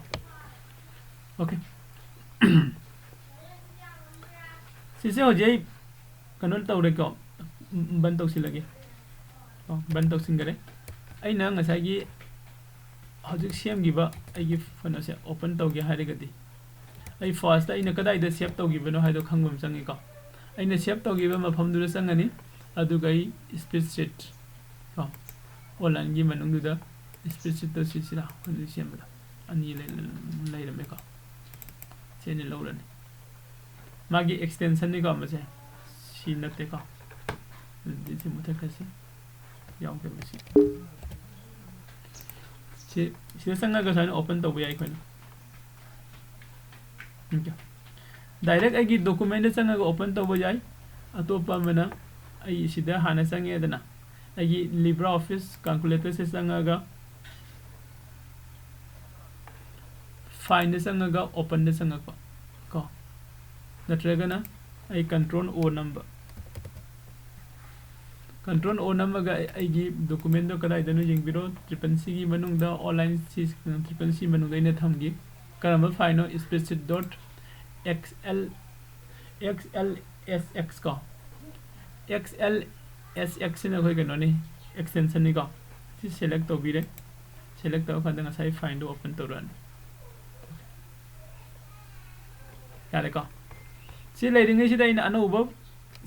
Okay꯫ ꯁꯤꯁꯦ ꯍꯧꯖꯤꯛ ꯑꯩ ꯀꯩꯅꯣ ꯇꯧꯔꯦꯀꯣ, ꯕꯟ ꯇꯧꯁꯤꯜꯂꯒꯦ꯫ ꯑꯣ, ꯕꯟ ꯇꯧꯁꯤꯟꯈꯔꯦ꯫ ꯑꯩꯅ ꯉꯁꯥꯏꯒꯤ ꯍꯧꯖꯤꯛ ꯁꯦꯝꯈꯤꯕ ꯑꯩꯒꯤ ꯀꯩꯅꯣꯁꯦ open ꯇꯧꯒꯦ ꯍꯥꯏꯔꯒꯗꯤ, ꯑꯩ first ꯑꯩꯅ ꯀꯗꯥꯏꯗ save ꯇꯧꯈꯤꯕꯅꯣ ꯍꯥꯏꯗꯣ ꯈꯪꯕ ꯑꯃ ꯆꯪꯉꯤꯀꯣ꯫ ꯑꯩꯅ save ꯇꯧꯈꯤꯕ ꯃꯐꯝꯗꯨꯗ ꯆꯪꯉꯅꯤ, ꯑꯗꯨꯒ ꯑꯩ spreadsheet ꯀꯣ, online ꯒꯤ ꯃꯅꯨꯡꯗꯨꯗ spreadsheet ꯇꯣ ꯁꯤꯁꯤꯔꯥ ꯍꯧꯖꯤꯛ ꯁꯦꯝꯕꯗ ꯑꯅꯤ ꯂꯩ-, ꯂꯩꯔꯝꯃꯦꯀꯣ꯫ ꯁꯤ ꯑꯅꯤ ꯂꯧꯔꯅꯤ꯫ ꯃꯥꯒꯤ extension ꯅꯤꯀꯣ ꯃꯁꯦ, ꯁꯤ ꯅꯠꯇꯦꯀꯣ꯫ ꯑꯗꯨꯗꯤ ꯁꯤ ꯃꯨꯊꯠꯈ꯭ꯔꯁꯤ꯫ ꯌꯥꯎꯗꯕ ꯁꯤ꯫ ꯁꯤ, ꯁꯤꯗ ꯆꯪꯉꯒ ꯁꯨꯃꯥꯏꯅ open ꯇꯧꯕ ꯌꯥꯏ ꯑꯩꯈꯣꯏꯅ꯫ Okay꯫ Direct ꯑꯩꯒꯤ document ꯗ ꯆꯪꯉꯒ open ꯇꯧꯕ ꯌꯥꯏ꯫ ꯑꯇꯣꯞꯄ ꯑꯃꯅ ꯑꯩ ꯁꯤꯗ ꯍꯥꯟꯅ ꯆꯪꯉꯦꯗꯅ, ꯑꯩꯒꯤ LibreOffice calculator ꯁꯦ ꯆꯪꯉꯒ, file ꯗ ꯆꯪꯉꯒ, open ꯗ ꯆꯪꯉꯛꯄ ꯀꯣ, ꯅꯠꯇ꯭ꯔꯒꯅ ꯑꯩ control O ꯅꯝꯕ꯫ Control O ꯅꯝꯃꯒ ꯑꯩ-, ꯑꯩꯒꯤ document ꯗꯣ ꯀꯗꯥꯏꯗꯅꯣ ꯌꯦꯡꯕꯤꯔꯣ, triple C ꯒꯤ ꯃꯅꯨꯡꯗ, online C, triple C ꯃꯅꯨꯡꯗ ꯑꯩꯅ ꯊꯝꯒꯦ꯫ ꯀꯔꯝꯕ file ꯅꯣ? Spreadsheet dot X L, X L S X ꯀꯣ, X L S X ꯁꯤꯅ ꯑꯩꯈꯣꯏ ꯀꯩꯅꯣꯅꯤ, extension ꯅꯤꯀꯣ꯫ ꯁꯤ select ꯇꯧꯕꯤꯔꯦ꯫ Select ꯇꯧꯔꯀꯥꯟꯗ ꯉꯁꯥꯏ file ꯗꯣ open ꯇꯧꯔꯛꯑꯅꯤ꯫ ꯌꯥꯔꯦꯀꯣ? ꯁꯤ ꯂꯩꯔꯤꯉꯩꯁꯤꯗ ꯑꯩꯅ ꯑꯅꯧꯕ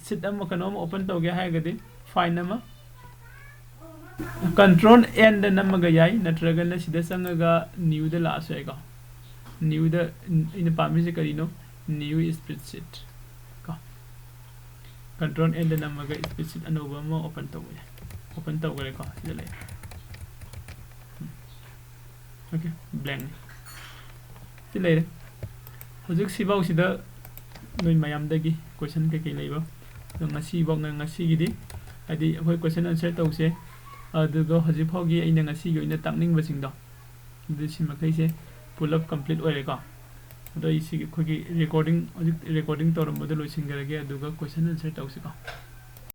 sheet ꯑꯃ, ꯀꯩꯅꯣ ꯑꯃ open ꯇꯧꯒꯦ ꯍꯥꯏꯔꯒꯗꯤ, file ꯑꯃ, control N ꯗ ꯅꯝꯃꯒ ꯌꯥꯏ, ꯅꯠꯇ꯭ꯔꯒꯅ ꯁꯤꯗ ꯆꯪꯉꯒ new ꯗ ꯂꯥꯛꯑꯁꯨ ꯌꯥꯏꯀꯣ꯫ New ꯗ ꯑꯩꯅ ꯄꯥꯝꯃꯤꯁꯦ ꯀꯔꯤꯅꯣ? New spreadsheet ꯀꯣ꯫ Control N ꯗ ꯅꯝꯃꯒ spreadsheet ꯑꯅꯧꯕ ꯑꯃ open ꯇꯧꯕ ꯌꯥꯏ꯫ Open ꯇꯧꯈ꯭ꯔꯦꯀꯣ, ꯁꯤꯗ ꯂꯩꯔꯦ꯫ Okay, blank ꯅꯤ꯫ ꯁꯤ ꯂꯩꯔꯦ꯫ ꯍꯧꯖꯤꯛ ꯁꯤꯐꯥꯎꯁꯤꯗ ꯅꯣꯏ ꯃꯌꯥꯝꯗꯒꯤ question ꯀꯩꯀꯩ ꯂꯩꯕ, ꯑꯗꯣ ꯉꯁꯤꯐꯥꯎꯅ, ꯉꯁꯤꯒꯤꯗꯤ ꯍꯥꯏꯗꯤ ꯑꯩꯈꯣꯏ question answer ꯇꯧꯁꯦ꯫ ꯑꯗꯨꯒ ꯍꯧꯖꯤꯛ ꯐꯥꯎꯒꯤ ꯑꯩꯅ ꯉꯁꯤꯒꯤ ꯑꯣꯏꯅ ꯇꯥꯛꯅꯤꯡꯕꯁꯤꯡꯗꯣ, ꯑꯗꯨ ꯁꯤ ꯃꯈꯩꯁꯦ pull up complete ꯑꯣꯏꯔꯦꯀꯣ꯫ ꯑꯗꯣ ꯑꯩ ꯁꯤꯒꯤ ꯑꯩꯈꯣꯏꯒꯤ recording, ꯍꯧꯖꯤꯛ recording ꯇꯧꯔꯝꯕꯗꯣ ꯂꯣꯏꯁꯤꯟꯈ꯭ꯔꯒꯦ, ꯑꯗꯨꯒ question answer ꯇꯧꯁꯤꯀꯣ꯫